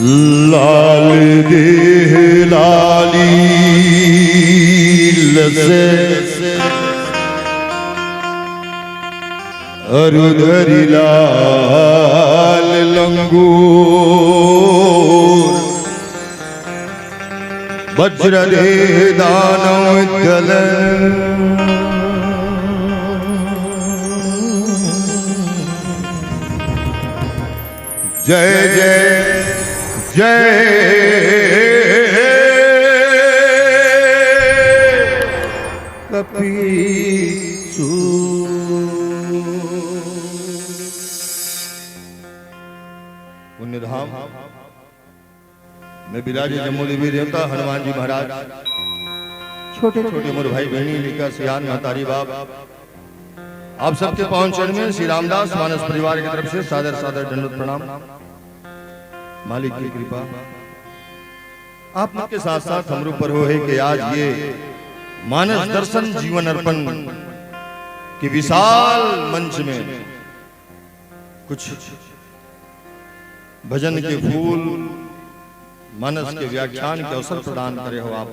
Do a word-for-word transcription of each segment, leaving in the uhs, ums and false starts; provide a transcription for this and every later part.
लाल देह लाली लसे अरु धरि लाल लंगूर। वज्र दे दानव दल। जय जय जय कपीसु। पुण्यधाम में विराजे जम्मो देवी देवता, हनुमान जी महाराज, छोटे छोटे मोर भाई बहिनी, लइका सियान, महतारी बाप, आप सबके पावन चरण में श्री रामदास मानस परिवार की तरफ से सादर सादर दंडवत प्रणाम। मालिक की कृपा आप मन के साथ साथ हमरो पर हो है कि आज ये मानस दर्शन जीवन अर्पण के विशाल मंच में कुछ भजन के फूल, मानस के व्याख्यान के अवसर प्रदान करे हो आप।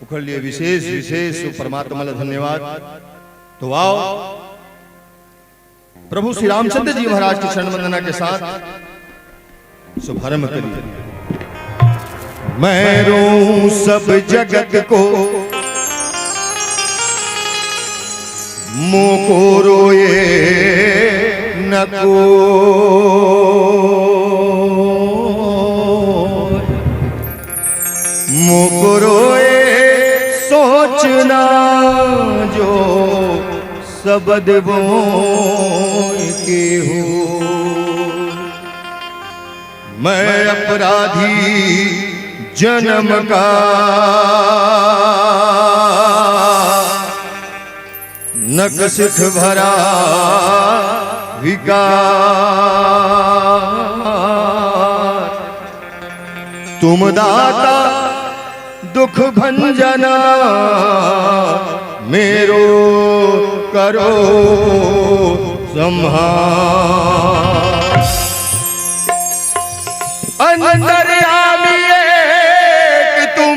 ओकर लिए विशेष, विशेष परमात्मा ला धन्यवाद। तो आओ, प्रभु श्री रामचंद्र जी महाराज की चरण वंदना के साथ शुभारंभ करिए। मैं रोऊं सब जगत को, मोको रोए न को, मोको रोए सोचना जो सबद बोए के हो। मैं अपराधी जन्म का, नकसिख भरा विकार। तुम दाता दुख भंजना, मेरो करो संहार। अंतर्यामी एक तुम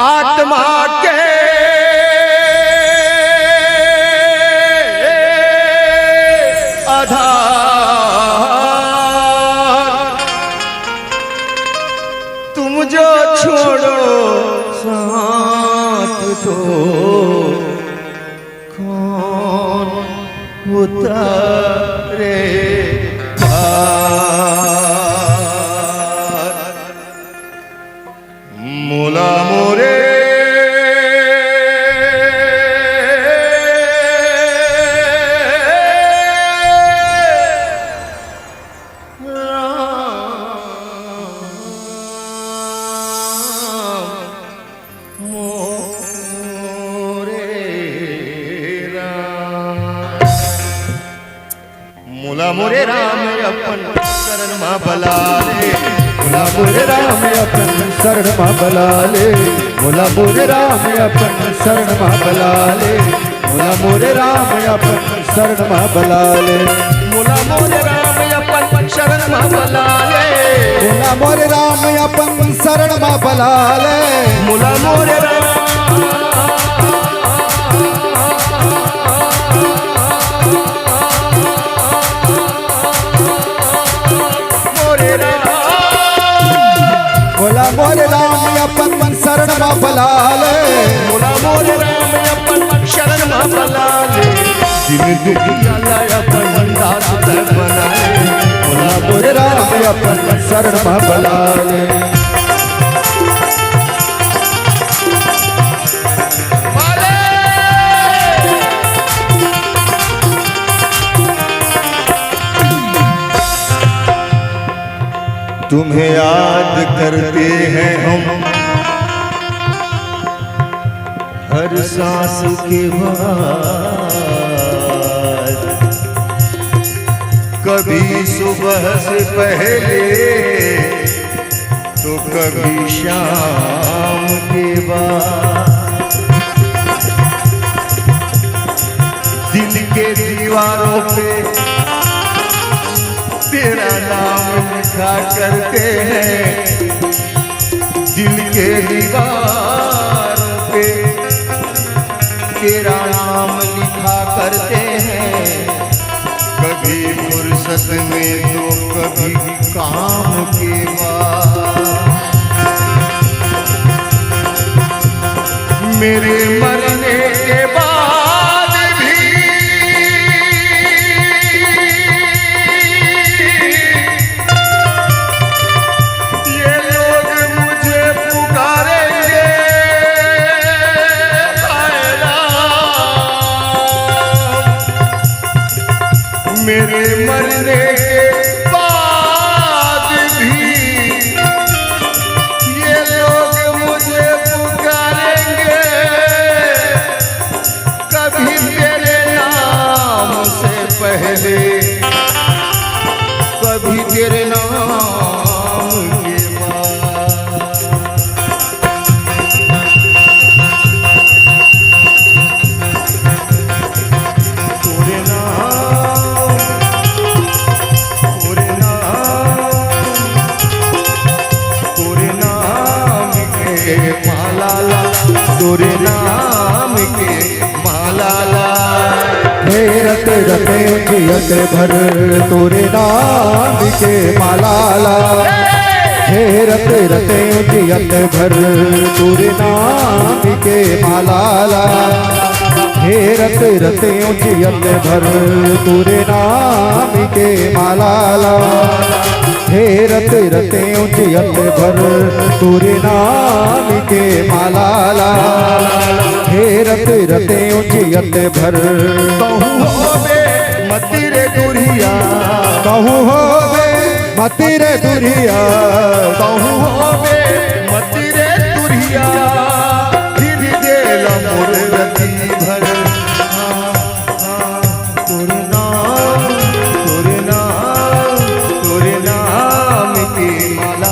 आत्मा के आधार, तुम जो छोड़ो साथ तो कौन उतारे पार। मोला मोरे राम, मोरे राम। मोला मोरे राम अपन शरण मा बला ले। मोला मोरे राम अपन शरण मा बला ले। मोला मोरे राम अपन शरण मा बला ले। मोला मोरे राम अपन शरण मा बला ले। मोला मोरे राम अपन शरण मा बला ले। मोला मोरे राम अपन शरण मा बला ले। मोला मोरे राम मोरे राम। मोला मोरे राम अपन शरण मा बला ले। मोला मोरे राम अपन शरण मा बला ले। जिन दुखिया ला अपन दास तैं बना ले। मोला मोरे राम अपन शरण मा बला ले। तुम्हें याद करते हैं हम हर सांस के बाद, कभी सुबह से पहले तो कभी शाम के बाद। दिल के दीवारों पे नाम लिखा करते हैं दिल के दीवारों पे, तेरा नाम लिखा करते हैं, कभी फुर्सत में तो कभी काम के बाद। मेरे मरने के बाद भी ये लोग मुझे पुकारेंगे, हाय राम। मेरे मरने के बाद भी ये लोग मुझे पुकारेंगे, कभी तेरे नाम से पहले, कभी तेरे नाम के बाद। तोरे नाम, तोरे नाम, तोरे नाम के माला ला, तोरे नाम के माला ला। हे रत रते जियत भर तोरे नाम के माला ला। हे रत रते जियत भर तोरे नाम के माला ला। हे रत रते जियत भर तोरे नाम के माला ला। हे रत रते जियत भर तोरे नाम के माला ला। हे रत रते जियत भर। कहूँ होबे मती रे दुरिया, कहूँ होबे मती रे दुरिया, कहूँ होबे मती रे दुरिया, फिर देला मोर रति भर। तोरे नाम, तोरे नाम, तोरे नाम के माला।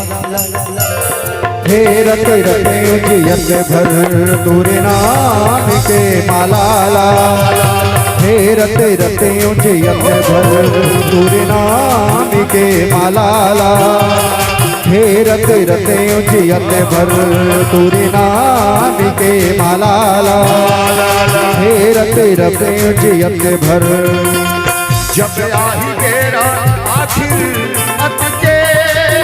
हे रत रते जियत भर तोरे नाम के माला ला। हे रत रते जियत भर तोरे नाम के माला ला। हे रत रते जियत भर तोरे नाम के माला ला। हे रत रते जियत भर। जब आही बेरा आखिर अटके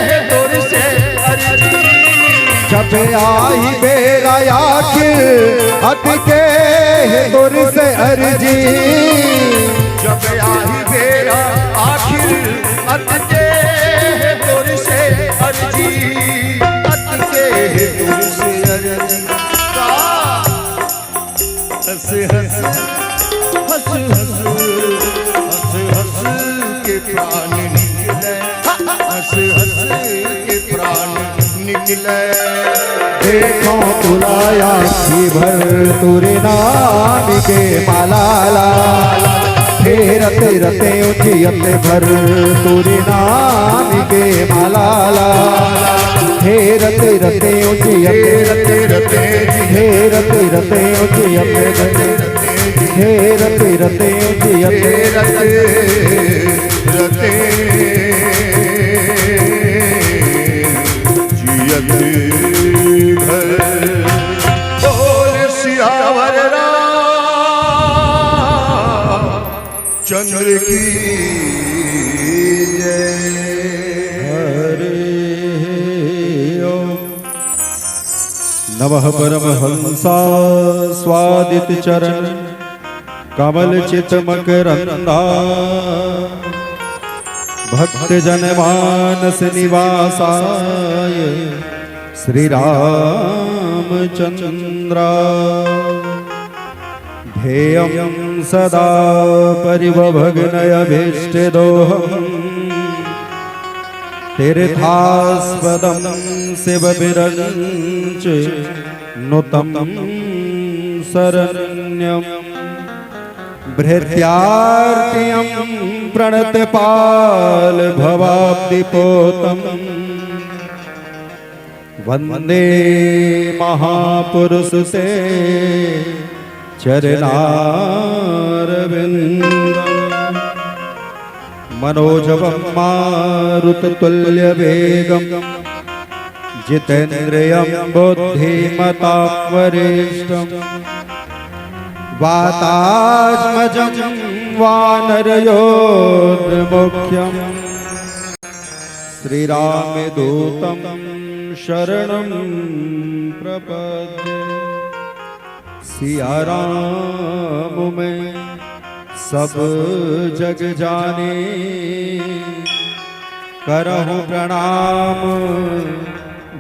है तोर से अर्जी। जब आही बेरा आखिर अटके है तोर से अर्जी। जब आही बेरा आखिर अटके है तोर से अर्जी, अटके है तोर से अर्जी। का हंस हंस, हंस हंस, हंस हंस के प्राण निकले, हंस हंस के प्राण निकले। देखो बुलाया की भर तोरे नाम के माला ला। हे रते रते जियत भर तोरे नाम के माला ला। हे रते रते जियत, हे रते रते, हे रते रते जियत भर। हे रते रते जियत, हे रते रते जियत भर। बोल सियावर रामचंद्र की जय। हरि ओम। नमः परमहंसा स्वादित चरण कमल चित मकरंदा भक्त जन मानस निवासाय श्री रामचंद्रा। ध्येयं सदा परिवभग्नयभीष्टदोहं तीर्थास्पदं शिवविरञ्च नुतं शरण्यम्। भृत्यार्तिं प्रणतपालभवाब्धिपोतम् वन्दे महापुरुष ते चरणारविन्दम्। मनोजवं मारुततुल्यवेगं जितेन्द्रियं बुद्धिमतां वरिष्ठं वातात्मजं वानरयोधमुख्यं श्रीरामदूतं शरणं प्रपद्ये। सिया राम मैं सब जग जाने, करहु प्रणाम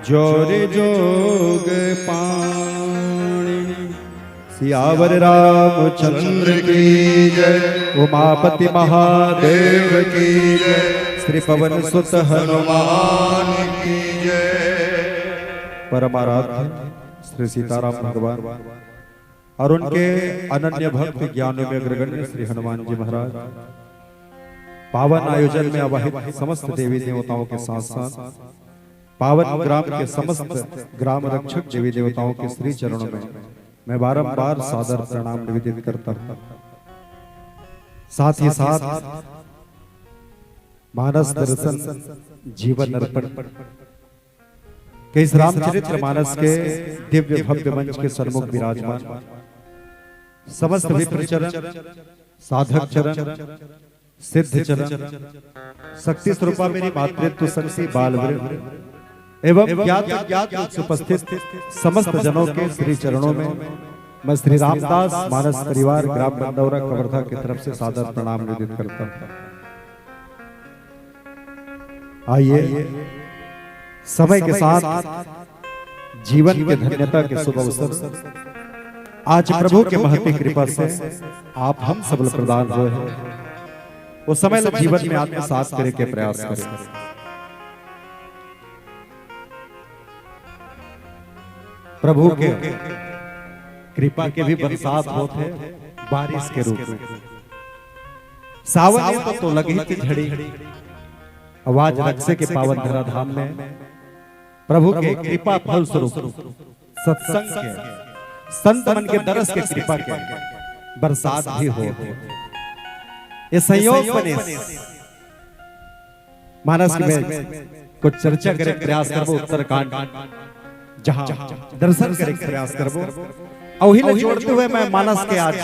जोर जोग पाणी। सियावर रामचंद्र की जय, उमापति महादेव की जय, श्री पवन सुत हनुमान की जय। परमाराध्य श्री सीताराम भगवान और उनके अनन्य भक्त ज्ञानों में अग्रगण्य श्री हनुमान जी महाराज, पावन आयोजन में आवाहित समस्त देवी देवताओं के साथ साथ पावन ग्राम के समस्त ग्राम रक्षक देवी देवताओं के श्री चरणों में मैं बारंबार सादर प्रणाम निवेदित करता हूँ। साथ ही साथ मानस दर्शन जीवन अर्पण के इस रामचरित्र मानस के दिव्य भव्य मंच के सन्मुख विराजमान समस्त विप्र चरण, साधक चरण, सिद्ध चरण, शक्ति स्वरूपा मेरी मातृत्व शक्ति बाल वृंद एवं ज्ञात अज्ञात रूप से उपस्थित समस्त जनों के श्री चरणों में मैं श्री रामदास मानस परिवार ग्राम बंदौरा कवर्धा की तरफ से सादर प्रणाम निवेदित करता हूँ। आइए, समय के साथ जीवन के धन्यता के शुभ अवसर आज प्रभु के महती कृपा से आप हम सब ल प्रदान हुए हैं। वो समय ल जीवन में आत्मसात करे के प्रयास करें। प्रभु के कृपा के भी बरसात होत हे बारिश के रूप में। सावन में तो, तो लगी थी झड़ी, आवाज रखसे के पावन धरा धाम में प्रभु के कृपा फल स्वरूप सत्संग के, संत मन के दरस के कृपा के बरसात भी हो। ये संयोग बने मानस में कुछ चर्चा करे के प्रयास करबो उत्तरकांड, जहां दर्शन करे के प्रयास करबो। अउ उही ले जोड़ते हुए मैं मानस के आज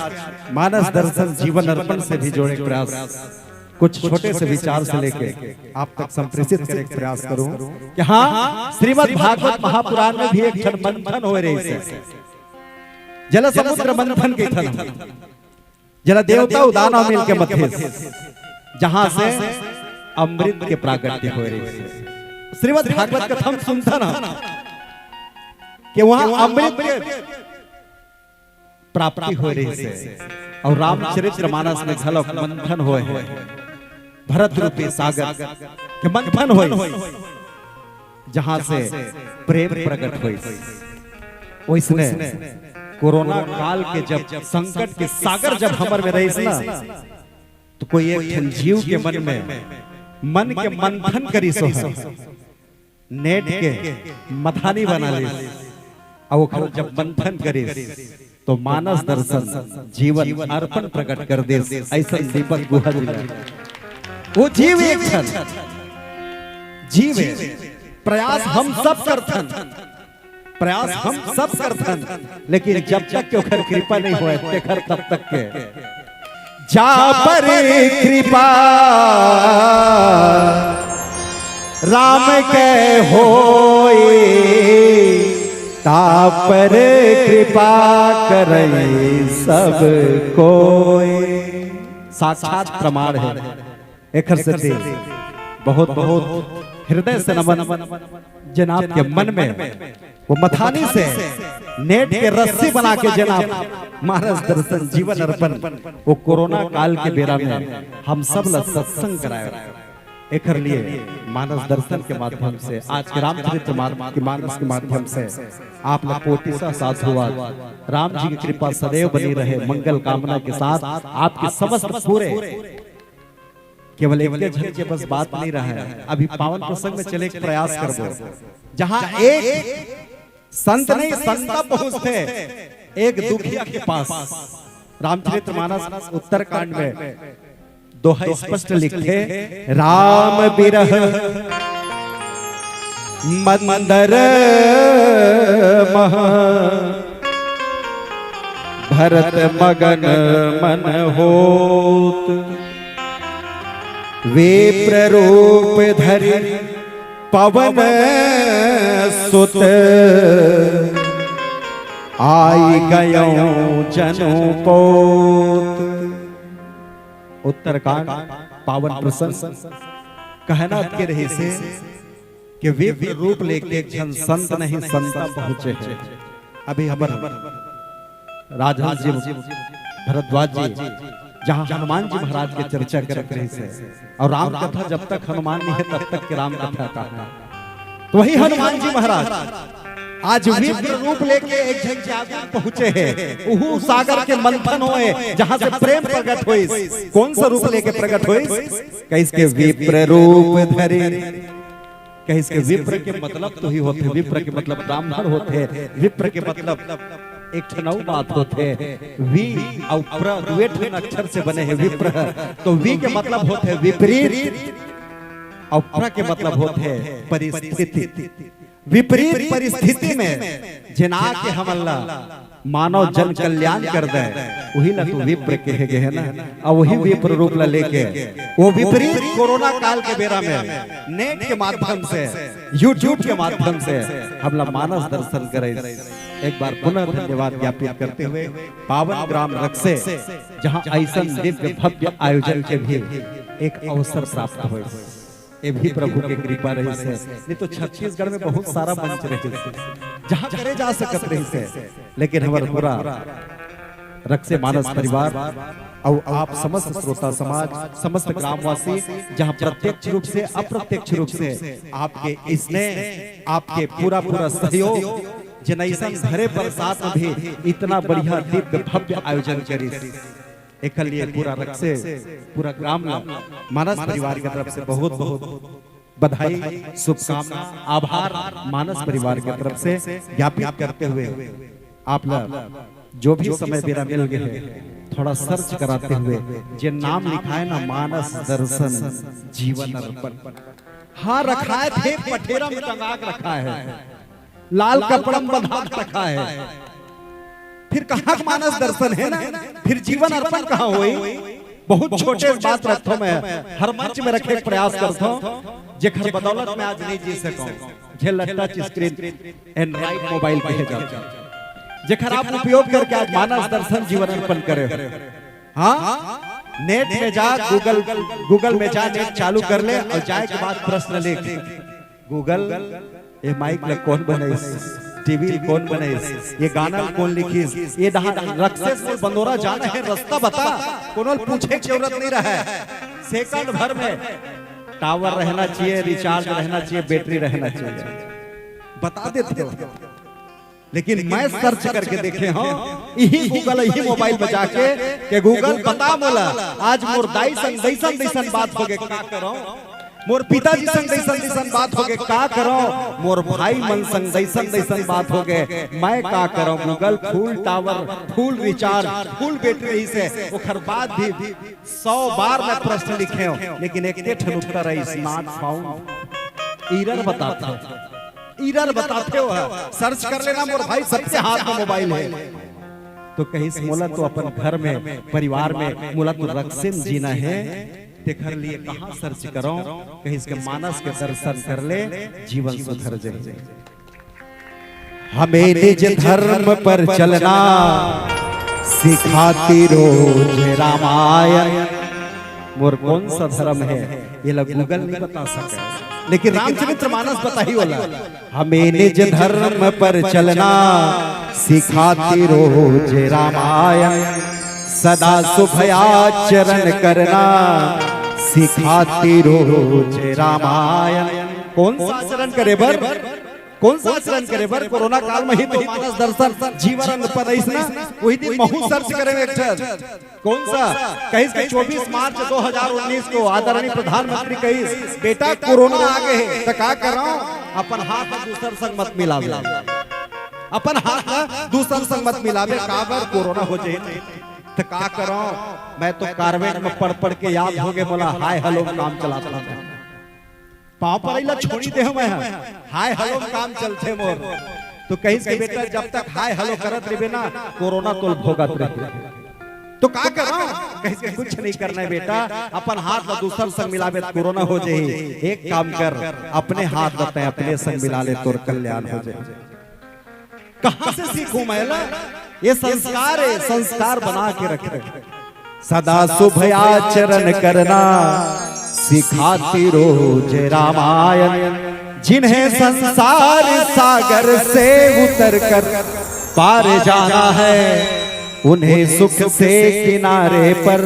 मानस दर्शन जीवन अर्पण से भी जोड़े के प्रयास, कुछ छोटे से विचार से लेके आप तक संप्रेषित करे के प्रयास करूं कि हाँ, श्रीमद् भागवत महापुराण में भी एक ठन मंथन होए रहिस हे, जेला समुद्र मंथन के ठन जेला देवता अउ दानव मिलके मथेस, जहां से अमृत के प्रागट्य होए रहिस हे। श्रीमद् भागवत कथा म सुनथन हम कि वहां अमृत के प्राप्ति होए रहिस हे अउ रामचरित्र मानस में घलो मंथन होए हे, भरत रूपी सागर के मंथन होए। जहां से प्रेम प्रकट होइस। ओइसने कोरोना काल के जब संकट के सागर जब हमर में रहिस ना, तो कोई एक ठन जीव के मन में मन के मंथन करिस हे, नेट के मथानी बना लिस, अउ ओकर जब मंथन करिस, तो मानस दर्शन जीवन अर्पण प्रकट कर देस। अइसन दीपक गुहा जी ला। वो जीव एक ठन जीव हे। प्रयास हम सब करथन, प्रयास हम सब करथन, लेकिन जब तक के ओकर कृपा नहीं होए, तेकर तब तक के जा पर कृपा राम के होए, ता पर कृपा करई सब कोई। साक्षात प्रमाण हे। एकर सेती बहुत बहुत हृदय से नमन। जेन आपके मन में वो मथानी से नेट के रस्सी बना के जेन आप मानस दर्शन जीवन अर्पण वो कोरोना काल के बेरा में हम सब ला सत्संग कराए, एकर लिए मानस दर्शन के माध्यम से, आज के रामचरित्र मार्ग के मानस के माध्यम से आप ला कोटि सा साधुवाद। राम जी की कृपा सदैव बनी रहे, मंगल कामना के साथ आपके समस्त पूरे केवल एक झन के बस बात नहीं रहा है। अभी पावन प्रसंग में चले एक प्रयास करबो, जहां एक संत नहीं, संता पहुंचते एक दुखिया के पास। रामचरित्र मानस उत्तरकांड में दोहा स्पष्ट लिखथे, राम बिरह मंदर मह, भरत मगन मन होत। विप्र रूप धरि पवन सुत, आई गयौ जनु पोत। उत्तरकांड पावन प्रसंग। कहना के रहिसे कि विप्र रूप लेके एक झन संत नहीं, संता पहुंचे हे। अभी हमर राजहंस जी, भरद्वाज जी, जहां हनुमान जी महाराज के चर्चा करत रहिसे, और राम कथा जब तक हनुमान नहीं है, तब तक के राम कथा कहाँ है? तो वही हनुमान जी महाराज आज विप्र रूप लेके एक झन के आगू पहुंचे हे। उहू सागर के मंथन होए, जहां से प्रेम प्रकट होइस। कौन सा रूप लेके प्रकट होइस? कहिस के विप्र रूप धरे। कहिस के विप्र के मतलब तो ही होथे, विप्र के मतलब ब्राह्मण होथे, विप्र के मतलब एक ठन अउ बात होथे। वि अउ प्र दुए ठन अक्षर से बने हे विप्र। तो वि के मतलब होथे विपरीत, अउ प्र के मतलब होथे परिस्थिति। विपरीत परिस्थिति में जेन आके हमन ला मानव जन कल्याण कर दे, वही ला तो विप्र कहे गे हे ना। अउ वही विप्र रूप ला लेके वो विपरीत कोरोना काल के बेरा में नेट के माध्यम से, YouTube के माध्यम से हमला मानस दर्शन करे। एक बार पुनः धन्यवाद ज्ञापित करते हुए पावन ग्राम रक्से, जहां ऐसन दिव्य भव्य आयोजन के भी एक अवसर प्राप्त होइस। ये भी प्रभु के कृपा रहिसे, नहीं तो छत्तीसगढ़ में बहुत सारा मंच रहिसे, जहां करे जा सकत रहिसे, लेकिन हमर पूरा रक्से मानस परिवार अउ आप समस्त श्रोता समाज, समस्त ग्रामवासी, जहां प्रत्यक्ष रूप से, अप्रत्यक्ष रूप से आपके स्नेह, आपके पूरा पूरा सहयोग, जेन ऐसन भरे बरसात में भी इतना बढ़िया दिव्य भव्य आयोजन करिस, एकर लिए पूरा रक्से, पूरा ग्राम ला मानस परिवार के तरफ से बहुत बहुत बधाई, शुभकामना, आभार मानस परिवार के तरफ से ज्ञापित करते हुए आप ला जो भी समय बेरा मिल गे हे, थोड़ा सर्च कराते हुए जे नाम लिखाए ना, मानस दर्शन जीवन अर्पण। हाँ, रखाए थे, पठेरा में टंगा के रखाए हे, लाल कपड़ा में बंधा के रखाए हे। फिर कहाँ के मानस दर्शन हे ना, फिर जीवन अर्पण कहाँ होई? बहुत छोटे बात रखथों मैं, हर मंच में रखे के प्रयास करथों, जेकर बदौलत मैं आज नहीं जी सकूं। जे लट्टा स्क्रीन एंड्रॉइड मोबाइल कहे जाथे, जेकर आप उपयोग करके आज मानस दर्शन जीवन अर्पण करे हो। हाँ, नेट में जा, गूगल, गूगल में जा, नेट चालू कर ले और जाए के बाद प्रश्न लिख, गूगल, ये माइक ला कौन बनाइस, टीवी ला कौन बनाइस, ये गाना ला कौन लिखिस, ये डहान रक्से से बंदोरा जाना हे, रास्ता बता। कोनो ला पूछे के जरूरत नहीं रहे। सेकंड भर में टावर रहना चाहिए, रिचार्ज रहना चाहिए, बैटरी रहना चाहिए, बता देथे हो। लेकिन मैं सर्च करके देखे हंव, इही गूगल, इही मोबाइल में जाके, के गूगल, बता मोला, आज मोर दाई संग दइसन दइसन बात होगे, का करंव? मोर पिताजी संग दइसन दइसन बात होगे, का करंव? मोर भाई मन संग दइसन दइसन बात होगे, मैं का करंव? गूगल, फुल टावर, फुल रिचार्ज, फुल बैटरी रहिसे, ओखर बाद भी सौ बार मैं प्रश्न लिखे हंव, लेकिन एक ठन उत्तर आइस, not found। एरर बताथे, एरर बताथे हो, सर्च कर लेना मोर भाई, सबके हाथ में मोबाइल हे। तो कहिस, मोला तो अपन घर में, परिवार में, मोला तो रक्से में जीना हे, तेखर लिए कहाँ सर्च करंव? कहिस के मानस के दर्शन कर ले, जीवन सुधर जाही। हमें निज धर्म पर चलना सिखाती रोज रामायण। मोर कौन सा धर्म हे, ये ला गूगल नहीं बता सके, लेकिन रामचरित्र मानस बताही ओला। हमें निज धर्म पर चलना सिखाती रोज रामायण, सदा शुभ आचरण करना सिखाती रोज रामायण। कौन सा आचरण करे बर? कौन सा आचरण करे बर? कोरोना काल में ही तो मानस दर्शन जीवन अर्पण रहिस ना, वही दिन महू सर्च करे एक ठन। कौन सा? कहिस के चौबीस मार्च दो हज़ार उन्नीस को आदरणीय प्रधानमंत्री कहिस, "बेटा, कोरोना आ गे हे, त का करंव? अपन हाथ ला दूसर संग मत मिलावे, अपन हाथ ला दूसर संग मत मिलावे, काबर कोरोना हो जाही।" त का करंव, मैं तो कॉन्वेंट में पढ़ पढ़ के याद हो गे मोला, हाय हेलो में काम चलात रहिस। पाँव परई ला छोड़ी देहंव मैं ह, हाय हेलो में काम चलथे मोर। तो कहिस के बेटा, जब तक हाय हेलो करत रहिबे ना, कोरोना तोल भोगत रहिथे। तो का करंव? कहिस के कुछ नहीं करना है बेटा, अपन हाथ ला दूसर संग मिलाबे त कोरोना हो जाही। एक काम कर, अपने हाथ ला तैं अपने संग मिला ले, तोर कल्याण हो जाही। कहाँ से सीखूं मैं ला? ये संस्कार है, संस्कार बना के रखे। सदा शुभ आचरण करना सिखाती रोज रामायण। जिन्हें संसार सागर से उतर कर पार जाना है, उन्हें सुख से किनारे पर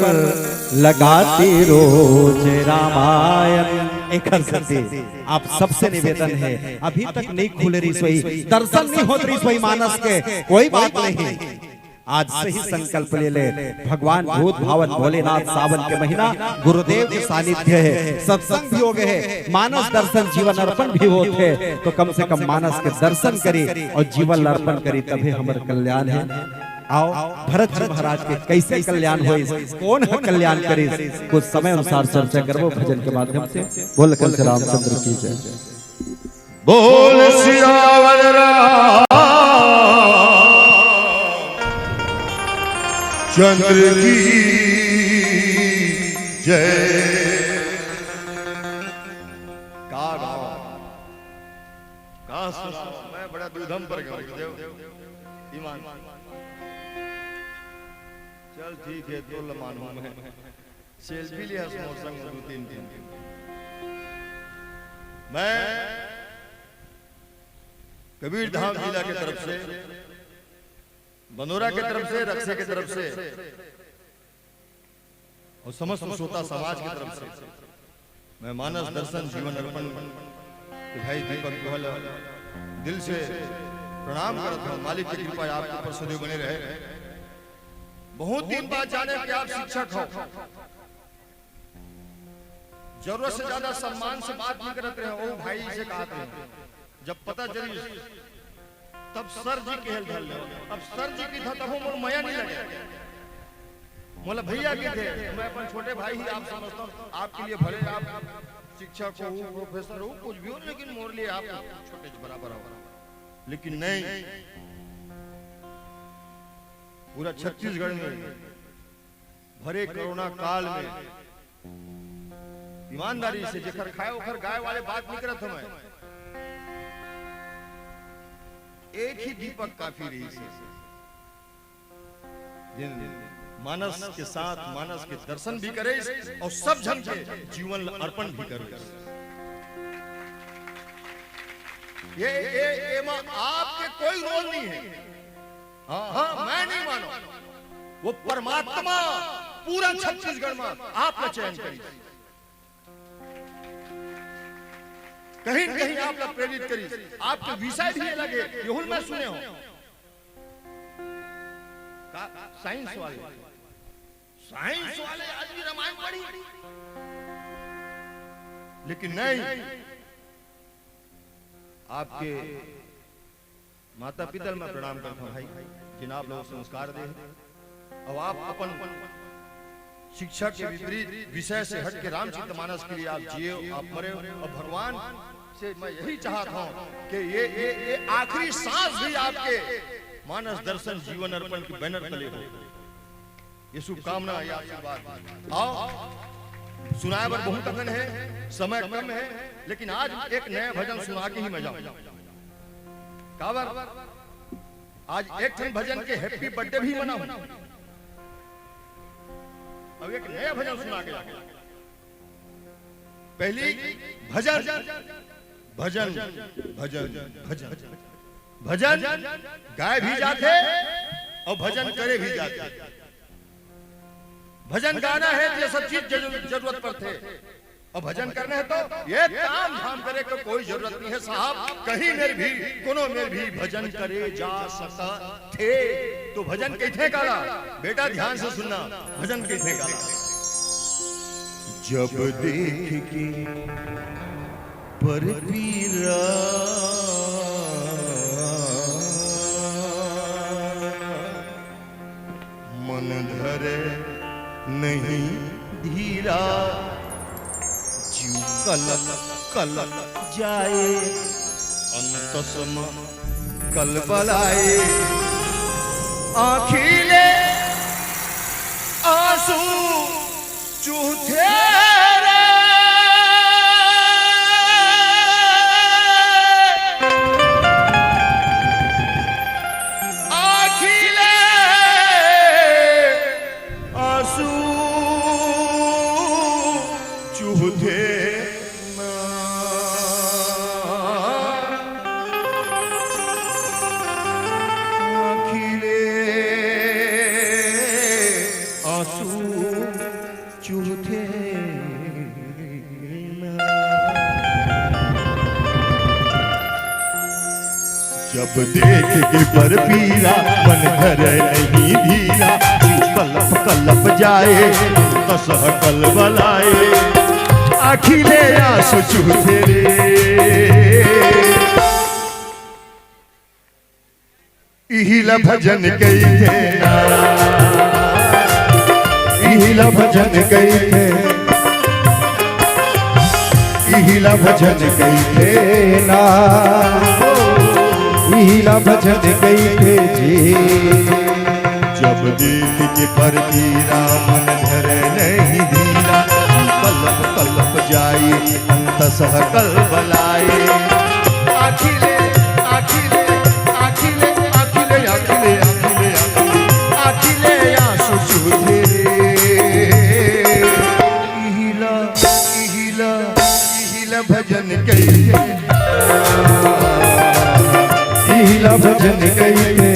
लगाती रोज रामायण। एकर सेती आप सबसे निवेदन है, अभी तक नहीं खुले रहिस होही, दर्शन नहीं होत रहिस होही मानस के, कोई बात नहीं, आज से ही संकल्प ले ले। भगवान भूत भावन भोलेनाथ, सावन के महीना, गुरुदेव के सानिध्य है, सत्संग भी हो गए है, मानस दर्शन जीवन अर्पण भी होत है, तो कम से कम मानस के दर्शन करी और जीवन ला अर्पण करी, तभे हमर कल्याण है। आओ, भरत जी महाराज के कैसे कल्याण होइस, कौन ह कल्याण करिस, कुछ समय अनुसार चर्चा करबो भजन के माध्यम से। बोल कंस रामचंद्र की जय। बोल सियावर राम चंद्र की जय। का गाओ, का सुनाओ, मैं बड़ा दुविधा में पड़ गया हूँ, गुरुदेव। ईमान। चल ठीक है, तो लमान हूँ मैं। सेल्फी लिया मोर संग दू तीन दिन। मैं कबीर धाम जिला के तरफ से, बनोरा के तरफ से, रक्से के तरफ से और समस्त श्रोता समाज की तरफ से मैं मानस दर्शन जीवन अर्पण के भाई दीपक गोहल दिल से प्रणाम करत हूँ। मालिक की कृपा आपके ऊपर सदैव बने रहे। बहुत दिन बाद जाने कि आप शिक्षक हो, जरूरत से ज्यादा सम्मान से बात नहीं करत रहे। ओ भाई से कहत रहे, जब पता चली तब सर जी के हेल धर ले। अब सर जी की था तब मोर मया नहीं लगे। मोला भैया की थे, मैं अपन छोटे भाई ही आप समझता हूँ। आपके लिए भले आप शिक्षक हो, प्रोफेसर हो, कुछ भी हो, लेकिन मोर लिए आप छोटे से बराबर हो। लेकिन नहीं, पूरा छत्तीसगढ़ में भरे कोरोना काल में ईमानदारी से जेकर खाए ओकर गाय वाले बात नहीं करत हूं मैं। एक ही दीपक काफी रहिस, जिन मानस के साथ मानस के दर्शन भी करिस और सब झन के जीवन ल अर्पण भी करिस। ये, ये, ये मा आपके कोई रोल नहीं है। हाँ, हाँ, मैं नहीं मानो। वो परमात्मा पूरा छत्तीसगढ़ में आप ला चयन करिस, कहीं न कहीं आप ला प्रेरित करिस। आपके विषय भी अलग है, यहुल मैं सुने हो। का, साइंस वाले, साइंस वाले आज भी रामायण पढ़ी, लेकिन नहीं, आपके माता पिता ल मैं प्रणाम करता हूँ भाई, जिन आप लोग संस्कार दे हैं। अब आप अपन शिक्षा के विपरीत विषय से हट के रामचरित मानस के लिए आप जिए, आप मरे। और भगवान से मैं यही चाहता हूँ कि ये, ये, ये आखिरी सांस भी आपके मानस दर्शन जीवन अर्पण के बैनर तले हो। ये शुभकामना, ये आशीर्वाद। आओ, सुनाए बर बहुत अखन है, समय कम है, लेकिन आज एक नया भजन सुना के ही मैं जाऊं। काबर? आज एक ठन भजन के हैप्पी बर्थडे भी मनाऊं, अब एक नया भजन सुना के जाऊं। पहली भजन, भजन, भजन, भजन, भजन गाए भी जाथे और भजन करे भी जाथे। भजन गाना है, ये सब चीज जरूर-, जरूरत पड़थे। और भजन करना है तो ये काम धाम करे को कोई जरूरत नहीं है साहब। कहीं मेर भी, कोनो मेर भी भजन करे जा सकत थे। तो भजन कहिथे काला, बेटा ध्यान से सुनना, भजन कहिथे काला। जब देख के पर पीरा मन धरे नहीं धीरा, जीव कलप कलप जाए, अंतस म कलबलाए। आँखी ले आँसू चूहथे रे। आँखी ले आँसू चूहथे ना। आँखी ले आँसू चूहथे ना। जब देख के पर पीरा, मन धरे नहीं धीरा, कलप कलप जाए, अंतस कलबलाए। आँखी ले आँसू चूहथे रे। इही ला भजन कहिथे ना, इही ला भजन कहिथे, इही ला भजन कहिथे ना, इही ला भजन कहिथे जी। जब देख के पर पीरा, मन धरे नहीं धीरा, कलप कलप जाए, अंतस कलबलाए। आँखी ले, आँखी ले, आँखी ले, आँखी ले, आँखी ले, आँखी ले, आँखी ले, आँखी ले आँसू चूहथे रे। इही ला, इही ला, इही ला भजन कहिथे, इही ला भजन कहिथे।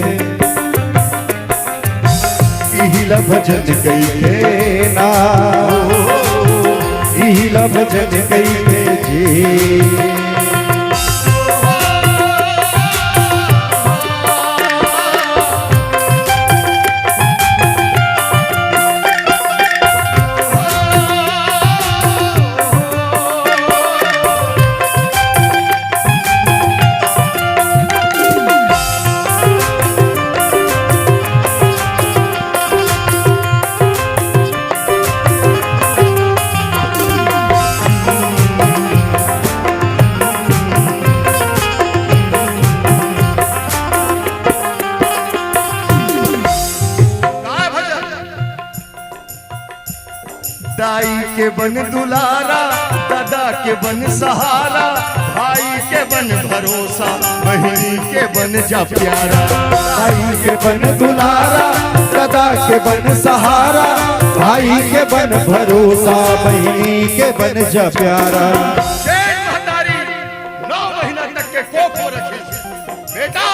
इही ला भजन कहिथे ना, इही ला भजन कहिथे जी। दाई के बन दुलारा, दादा के बन सहारा, भाई के बन भरोसा, बहिनी के बन जा प्यारा। दाई के बन दुलारा, दादा के बन सहारा, भाई के बन भरोसा, बहिनी के बन जा प्यारा। जैन महतारी नौ महीना तक के कोख में रखी। बेटा,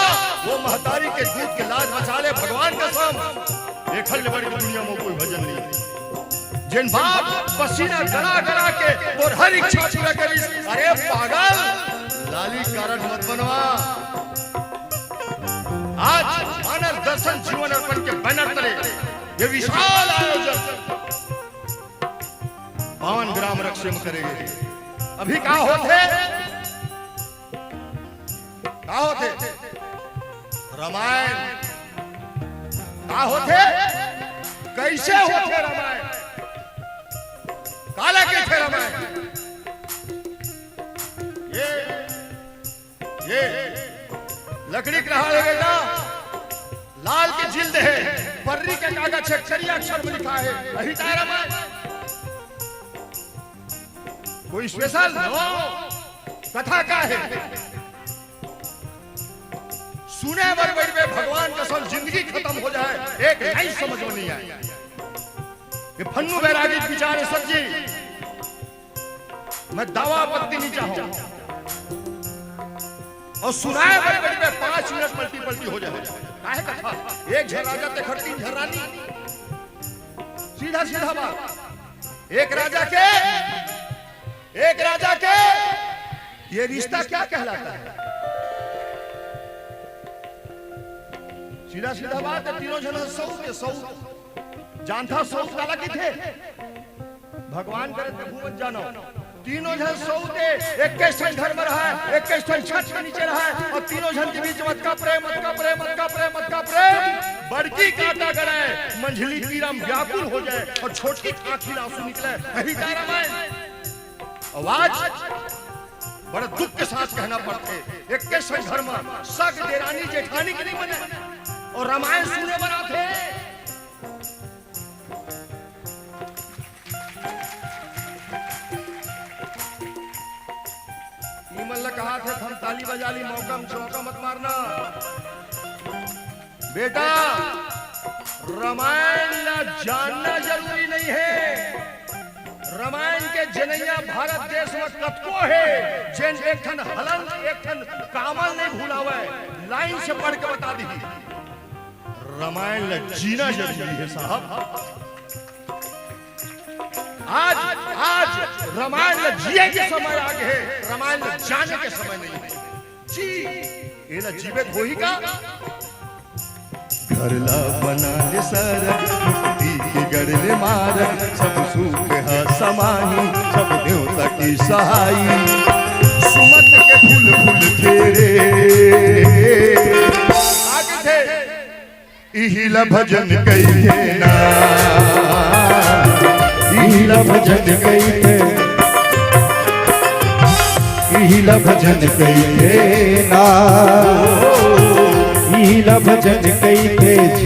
वो महतारी के दूध के लाज बचा ले, भगवान कसम। एखर ले बढ़ के दुनिया में कोई भजन नहीं। जेन बाप पसीना गड़ा गड़ा के तोर हर इच्छा पूरा करिस, अरे पागल, लाली कारड मत बनवा। आज मानव दर्शन जीवन अर्पण के बैनर तले ये विशाल आयोजन पावन ग्राम रक्से में करे गे। अभी का होथे? का होथे? रामायण। का होथे? कइसे होथे रामायण? काला कहिथे रामायण? ये, ये लकड़ी के रहा हे बेटा, लाल के जिल्द हे, पर्री के कागज हे, करिया अक्षर में लिखा हे, अही ताय रामायण। कोई special नवा कथा का हे? सुने बर बइठबे, भगवान कसम जिंदगी खतम हो जाय, एक लाइन समझ में नइ आय। ये फन्नू बैरागी के बिचार हे सर जी, मैं दावा आपत्ति नइ चाहूं। अउ सुनाय बर बइठबे, पांच मिनट पलटी पलटी हो जाय। काहे कथा? एक झन राजा तेखर तीन झन रानी। सीधा सीधा बात। एक राजा के, एक राजा के ये रिश्ता क्या कहलाता है? सीधा सीधा बात हे, तीनों झन सऊत हे, सऊत। जानथव सऊत काला कहिथे? भगवान करे तभू मत जानव। तीनों झन सौते, एक ठन घर में रहा, एक ठन छत के नीचे रहा, और तीनों झन के बीच में अतका प्रेम, अतका प्रेम, अतका प्रेम, अतका प्रेम। बड़की कांटा गड़े, मंझली पीरा म व्याकुल हो जाए, और छोटकी आंखी ले आंसू निकले। यही का रामायण। आवाज बड़ा दुख के साथ कहना पड़थे। एक ठन घर में सग देरानी जेठानी के नहीं बने, और रामायण सुने बर आथे। ई मन ला कहा थे, हम ताली बजा ली, मौका में चौका मत मारना। बेटा, रामायण ला जानना जरूरी नहीं है। रामायण के जनैया भारत देश में कतको हे, जेन एक ठन हलन, एक ठन कामल नहीं भुलावे, लाइन से पढ़ के बता दी। रामायण ला जीना जरूरी है साहब। आज, आज रामायण ला जिए के समय आ गे हे, रामायण ला जाने के समय नहीं है। जी, एला जीवित होही का? घर ला बना ले सरग, मुक्ति के गढ़ ले मारग, सब सुख ह समाही, सब देवता की सहाई। सुमत के फूल फूल तेरे। आगे थे। इहिला भजन कहिथे ना, इहिला भजन कहिथे, इहिला भजन कहिथे ना, इहिला भजन कहिथे जी।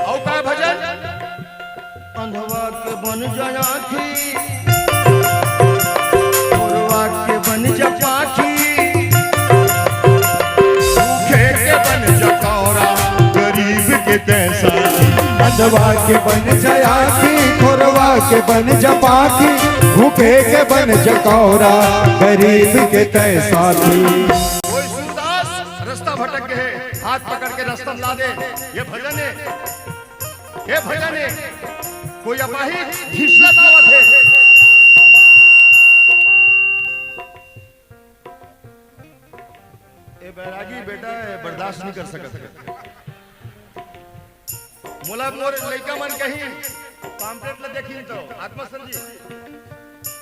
अउ का भजन? अंधवा के बन जा आँखी, चोरवा के बन जा पाखी, भूखे के बन जा कौरा, गरीब के तैं साथी। अंधवा के बन जा आँखी, चोरवा के बन जा पाखी, भूखे के बन जा कौरा, गरीब के तैं साथी। कोई सूरदास रास्ता भटक गे हे, हाथ पकड़ के रास्ता ला दे। ये भजन हे। हे भैया ने कोई अपाहिज घिसलत आवत हे। ए बैरागी बेटा, ए बर्दाश्त नहीं कर सकत। मोला मोर लइका मन कहीं, पाम्पलेट ला देखी तो, आत्मा सर जी,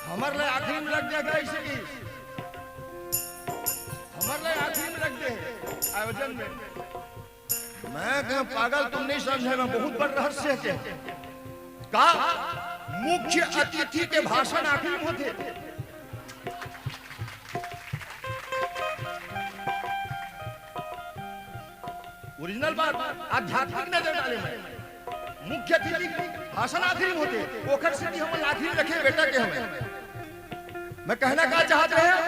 हमर ला आखिरी में रख दिया गया इसे की, हमर ला आखिरी में रख दे आयोजन में। मैं कहेंव, पागल, तुम नहीं समझे, मैं बहुत बड़ रहस्य हे। का मुख्य अतिथि के भाषण आखिरी में होथे? ओरिजिनल बात, आध्यात्मिक नजर डाले मैं। मुख्य अतिथि के भाषण आखिरी में होथे, ओकर सेती हमन आखिरी में रखे बेटा के हमें। मैं कहना का चाहत रहेंव,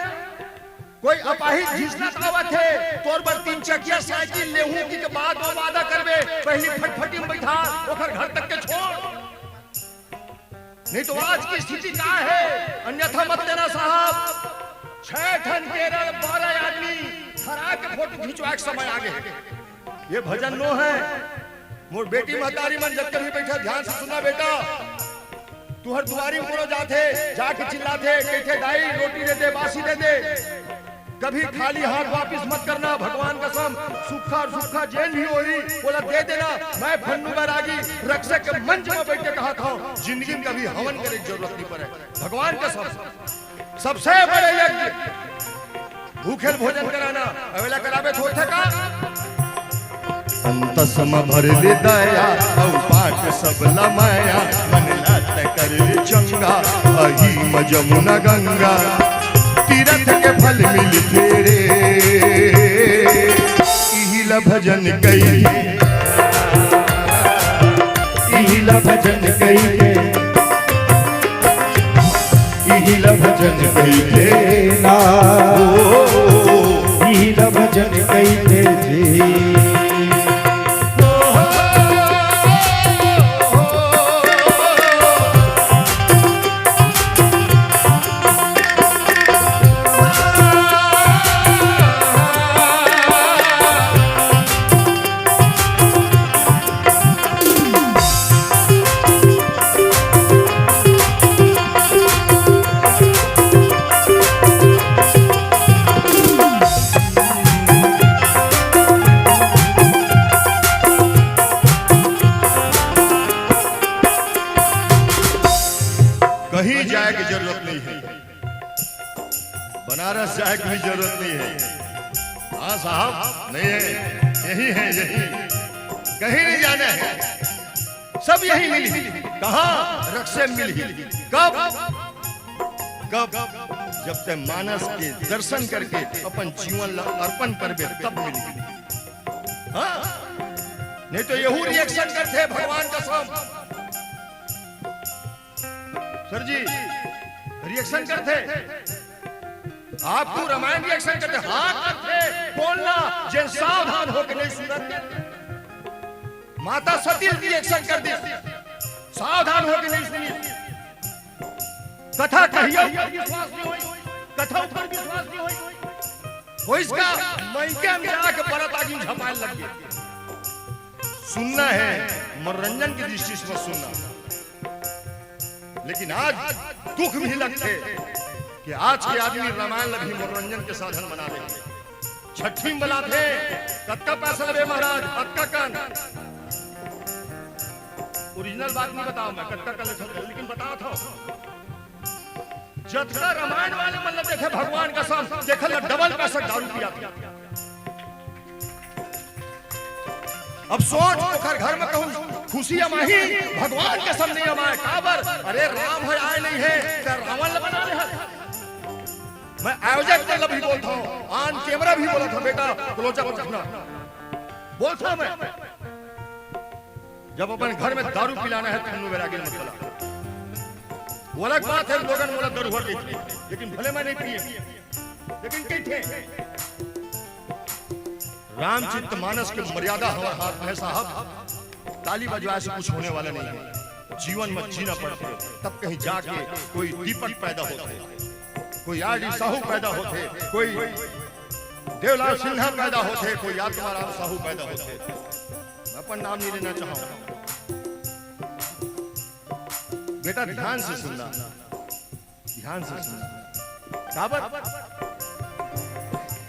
कोई अपाहिज घिसलत आवत हे, तोर बर तीन चकिया साइकिल लेहूं कि के बाद वो वादा करबे, पहली फटफटी में बैठा, ओकर घर तक के छोड़। नहीं तो आज की स्थिति का हे, अन्यथा मत लेना साहब। छह ठन केरल, बारह आदमी खड़ा के फोटो खिंचवाए के समय आ गे। ये भजन नो हे। मोर बेटी महतारी मन जब कभी बैठा, ध्यान से सुनना बेटा, तुहर दुआरी कोनो जाथे, जाके चिल्लाथे, कहिथे, "दाई, रोटी दे दे, बासी दे दे।" कभी खाली हाथ वापिस मत करना, भगवान कसम, सूखा और सूखा जेन भी होही, ओला दे देना। मैं फन्नू बैरागी रक्से के मंच में बैठ के कहत हंव, जिंदगी में कभी हवन करे के जरूरत नहीं पड़े, भगवान कसम। सबसे बड़े यज्ञ भूखे ल भोजन कराना, अवेला कराबे थोथे का? अंतस म भर ले दया, अउ बाट सब ल माया, मन लात कर ले चंगा, अही म जमुना गंगा, तीरथ के फल मिलथे रे। इही ल भजन कहिथे, इही ल भजन कहिथे, इही ल भजन कहिथे ना, इही ल भजन कहिथे जी। जाए की जरूरत नहीं है। हाँ साहब, नहीं है, यही है, यही, कहीं नहीं जाना है। सब यही मिली। कहाँ? रख से मिली। कब? कब? जब ते मानस के दर्शन करके अपन जीवन ला अर्पण करबे, तब मिली। हाँ, नहीं तो यहू रिएक्शन करते, भगवान कसम। सर जी, रिएक्शन करते। आप तो रामायण रिएक्शन करते, हाँ करते। बोलना, जे सावधान होके नहीं सुनत। माता सती रिएक्शन कर दी, सावधान होके नहीं सुनी। कथा कहिया ऊपर विश्वास नहीं होई, कथा ऊपर विश्वास नहीं होई। वो इसका मइके में जाके बरत आगी झपाए लग गए। सुनना है, मनोरंजन की दृष्टि से मत सुनना। लेकिन आज दुख भी लगथे कि आज के आदमी रामायण ला भी मनोरंजन के साधन बना ले। छठी में बलाथे, "कतका पैसा लेबे महाराज?" "अतका कन।" ओरिजिनल बात नहीं बताओ मैं, कतका कन लेथों, लेकिन बतावत हूँ, जतका रामायण वाले मन ला देखे भगवान कसम, तेखर ला डबल पैसा दारू पियाथे। अब सोच, ओकर घर में कहूँ खुशी अमाही, भगवान कसम नहीं अमाए। काबर? अरे राम है आए नहीं है, त रावण ला बना ले हस। मैं आयोजक मन ला भी बोलता हूँ, on camera भी बोलत हूँ, बेटा क्लोजअप रखना, बोलता हूँ मैं। जब अपन घर में दारू पिलाना है तो हन्नू बैरागी मत बला। वो अलग बात है, लोगन मोला दरुहा कहिथे, लेकिन भले मैं नहीं पिए, लेकिन कहिथे। रामचरित मानस के मर्यादा हमारे हाथ में है साहब, ताली बजवाए से कुछ होने वाला नहीं है। जीवन में जीना पड़थे, तब कहीं जाके कोई दीपक पैदा होथे, कोई आर डी साहू पैदा होथे, कोई देवलाल सिन्हा पैदा होथे, कोई आत्माराम साहू पैदा होथे। मैं अपन नाम नहीं लेना चाहूँ। बेटा ध्यान से सुनना, ध्यान से सुनना। काबर?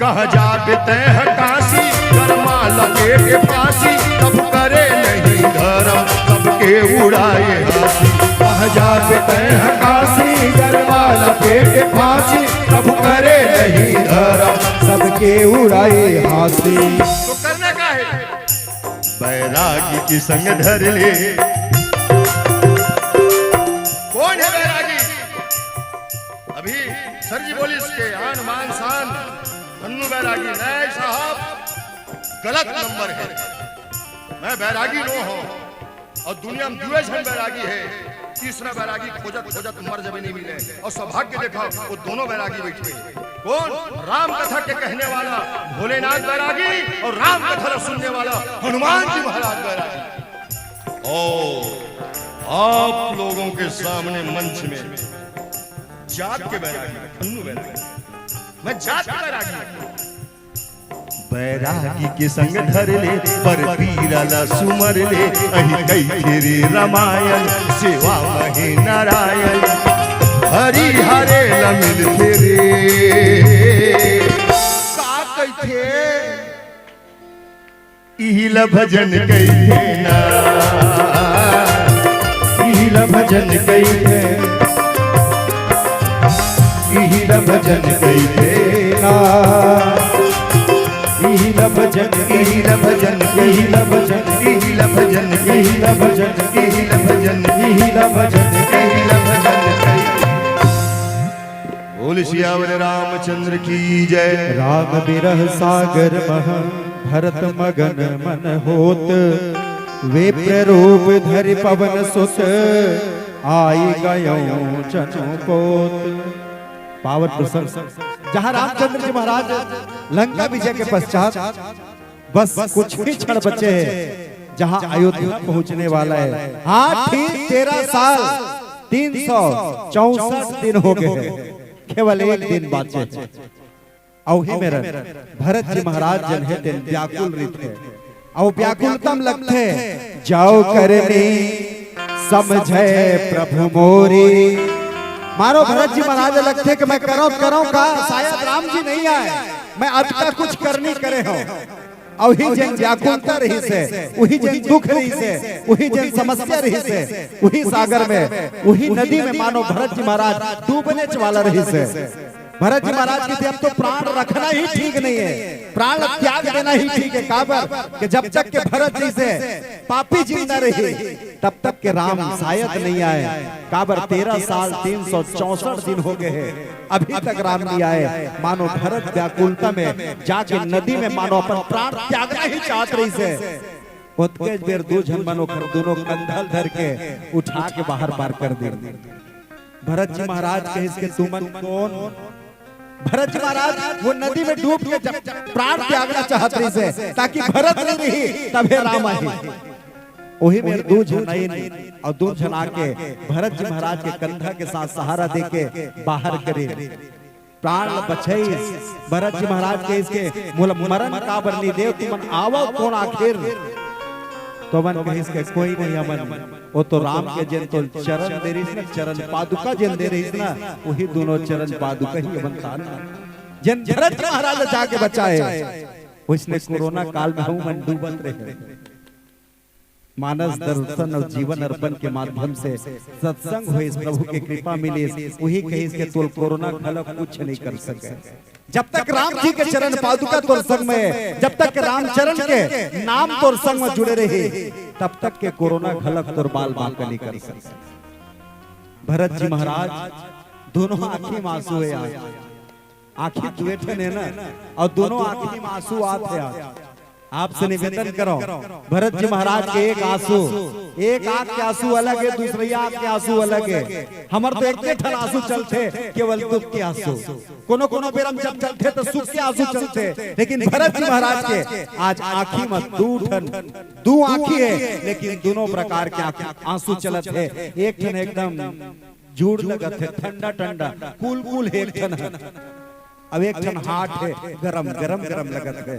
कहाँ जाबे तैं ह काशी, करमा लगे के फांसी, तब करे नहीं धर्म, सबके उड़ाए हंसी। कहाँ जाबे तैं ह काशी, करमा लगे के फांसी, तब करे नहीं धर्म, सबके उड़ाए हंसी। तो करना का है? बैरागी के संग धर ले। कौन है बैरागी? अभी सर जी बोलिस के आन बान शान हन्नू बैरागी। नहीं साहब, गलत नंबर है। मैं बैरागी नो हूँ और दुनिया में दुए झन बैरागी है। तीसरा बैरागी खोजत खोजत मर जबे नहीं मिले और सौभाग्य देखा वो दोनों बैरागी बैठे। कौन? राम कथा के कहने वाला भोलेनाथ बैरागी और राम कथा ला सुनने वाला हनुमान जी महाराज बैरागी। और आप लोगों के सामने मंच में जात के बैरागी, हन्नू बैरागी, मैं जात के बैरागी हूँ। बैरागी के संग धर ले, पर पीरा ला सुमर ले, अही कहिथे रे रामायण, सेवा महे नारायण, हरि हरे ला मिलथे रे। का कहिथे? इही ला भजन कहिथे ना, इही ला भजन कहिथे, इही ला भजन कहिथे ना। इही ला भजन, इही ला भजन, इही ला भजन, इही ला भजन, इही ला भजन, इही ला भजन, इही ला भजन, इही ला भजन कहिथे। बोल सियावर रामचंद्र की जय। राम बिरह सागर मह भरत मगन मन होत, विप्र रूप धरि पवन सुत आई गयो चनुपोत। पावन प्रसंग, जहाँ रामचंद्र जी महाराज लंका विजय के पश्चात बस कुछ ही क्षण बचे हैं, जहाँ अयोध्या पहुँचने वाला है। हाँ, ठीक तेरह साल, तीन सौ चौसठ दिन हो गए हैं, केवल एक दिन बाचे। अउ हे मेरन, भरत जी महाराज जन हे तेन व्याकुल रहिथे। अउ व्याकुलता म लगथे, "जाव करनी समझे प्रभु मोरी।" मानो भरत जी महाराज लगथे कि मैं करौं, करौं का, शायद राम जी नहीं आए, मैं अतका कुछ करनी करे हौं। अउ उही जेन व्याकुलता रहिसे, उही जेन दुख रहिसे, उही जेन समस्या रहिसे, उही सागर में, उही नदी में मानो भरत जी महाराज डूबनेच वाला रहिसे। भरत जी महाराज कहिथे, "अब तो प्राण रखना ही ठीक नहीं है, प्राण त्याग देना ही ठीक है।" काबर के जब तक के भरत जइसे पापी जिंदा रही, तब तक के राम शायद नहीं आए। काबर, तेरह साल तीन सौ चौसठ दिन हो गए हैं, अभी तक राम नहीं आए। मानो भरत व्याकुलता में जाके नदी में मानो अपन प्राण त्यागना ही चाहत रहिसे। ओतकेच बेर दू झन मन ओखर दुनों कंधा ल धर के उठा के बाहर पार कर दे। भरत जी महाराज कहिस के, "तुमन कोन?" भरत जी महाराज वो नदी में डूब के जब प्राण त्यागना चाहत रहिसे, ताकि भरत नहीं रही, तभे राम आही। ओही में दू झन आइन अउ दू झन आके भरत जी महाराज के कंधा के साथ सहारा देके बाहर करे। प्राण ल बचाइस। भरत जी महाराज कहिस के, "मोला मरन काबर नहीं देव, तुमन आवव कोन आखिर?" तो मन कहिस के, "कोई नहीं अमन, वो तो राम के जेन तो चरण दे रहिस ना, चरण पादुका जेन दे रहिस ना, वही दुनों चरण पादुका ही अमन तान, जेन भरत जी महाराज जाके बचाए।" वइसने कोरोना काल में हमन डूबत रहे। मानस दर्शन अउ जीवन अर्पण के माध्यम से सत्संग होइस, प्रभु के कृपा मिलिस। उही कहिस के तोल कोरोना घलो कुछ नहीं कर सके। जब तक राम जी के चरण पादुका तोर संग में, जब तक रामचरण के नाम तोर संग में जुड़े रही, तब तक के कोरोना घलक तोर बाल बांका नहीं कर सके। भरत जी महाराज, दोनों आंखी में आंसू है आज। आंखी दुए ठन हे ना, अउ दोनों आंखी में आंसू आत हे आज। आपसे निवेदन करो, भरत जी महाराज के एक आंसू, एक आंख के आंसू अलग हे, दूसरी आंख के आंसू अलग हे। हमर तो एक ठन आंसू चलथे, केवल दुख के आंसू। कोनो कोनो बेर म जब चलथे तो सुख के आंसू चलथे, लेकिन भरत जी महाराज के आज आंखी में दू ठन, दू आंखी हे, लेकिन दोनों प्रकार के आंखी, आंसू चलत हे। एक ठन एकदम जूड़ लगत हे, ठंडा ठंडा, कुल कुल हे एक ठन। अब एक ठन हाट हे, गरम गरम गरम लगत हे।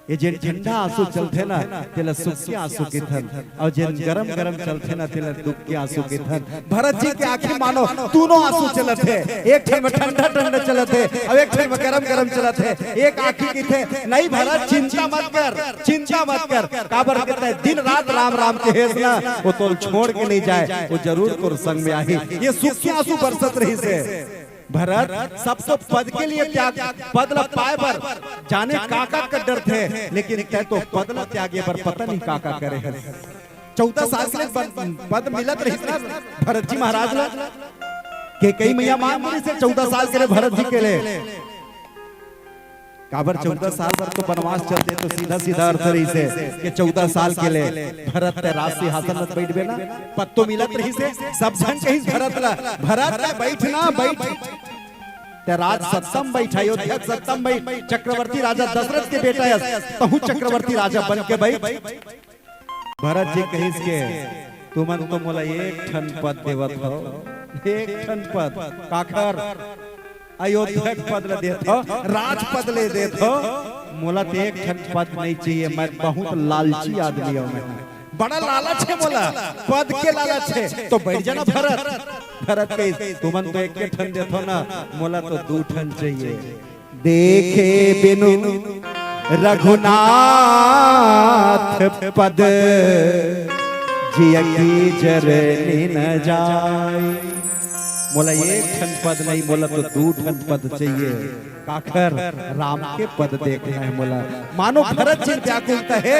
ये जेन ठंडा आंसू चलथे ना, तेला सुख के आंसू किथन, अउ जेन गरम गरम चलथे ना, तेला दुख के आंसू किथन। भरत जी के आंखी मानो दोनों आंसू चलत हे, एक ठन में ठंडा ठंडा चलत हे, अउ एक ठन में गरम गरम चलत हे। एक आंखी किथे, "नहीं भरत, चिंता मत कर, चिंता मत कर।" काबर कहता है, दिन रात राम राम के हेस ना, वो तोल छोड़ के नहीं जाए, वो जरूर तोर संग में आही। ये सुख के आंसू बरसत रहिसे। भरत, सब तो पद के लिए त्याग, पद ला पाए बर जाने का का कर डरथे, लेकिन तै तो पद ला त्यागे बर पता नहीं का का करे हस। चौदह साल के लिए पद, पद मिलत रहिस ना भरत जी महाराज ला, कैकई मैया मांग रहिसे चौदह साल के लिए भरत जी के लिए। काबर चौदह साल बर तो बनवास चलथे, तो सीधा सीधा अर्थ रहिसे कि चौदह साल के लिए भरत तै राज सिंहासन में बैठबे ना, पद तो मिलत रहिसे। सब झन कहिस भरत ला, "भरत तै बैठ ना, बैठ, तै राज सत्ता म बैठ, अयोध्या सत्ता म बैठ, चक्रवर्ती राजा दशरथ के बेटा अस, तहूं चक्रवर्ती राजा बन के बैठ।" भरत जी कहिस के, "तुमन तो मोला एक ठन पद देवत हो, एक ठन पद, काखर? अयोध्या के पद ल देत हो, राज पद ल देत हो, मोला तो एक ठन पद नहीं चाहिए, मैं बहुत लालची आदमी हूं, मैं बड़ा लालच हे मोला, पद के लालच हे।" तो बैठ जाना भरत। भरत कहिस, "तुमन तो एक ठन देत हो ना, मोला तो दू ठन चाहिए।" देखे बिनु रघुनाथ पद, जिय की जरनी न जाय। मोला एक ठन पद नहीं, मोला तो दू ठन पद चाहिए। काखर? राम के पद देखना हे मोला। मानो भरत जी व्याकुलता हे,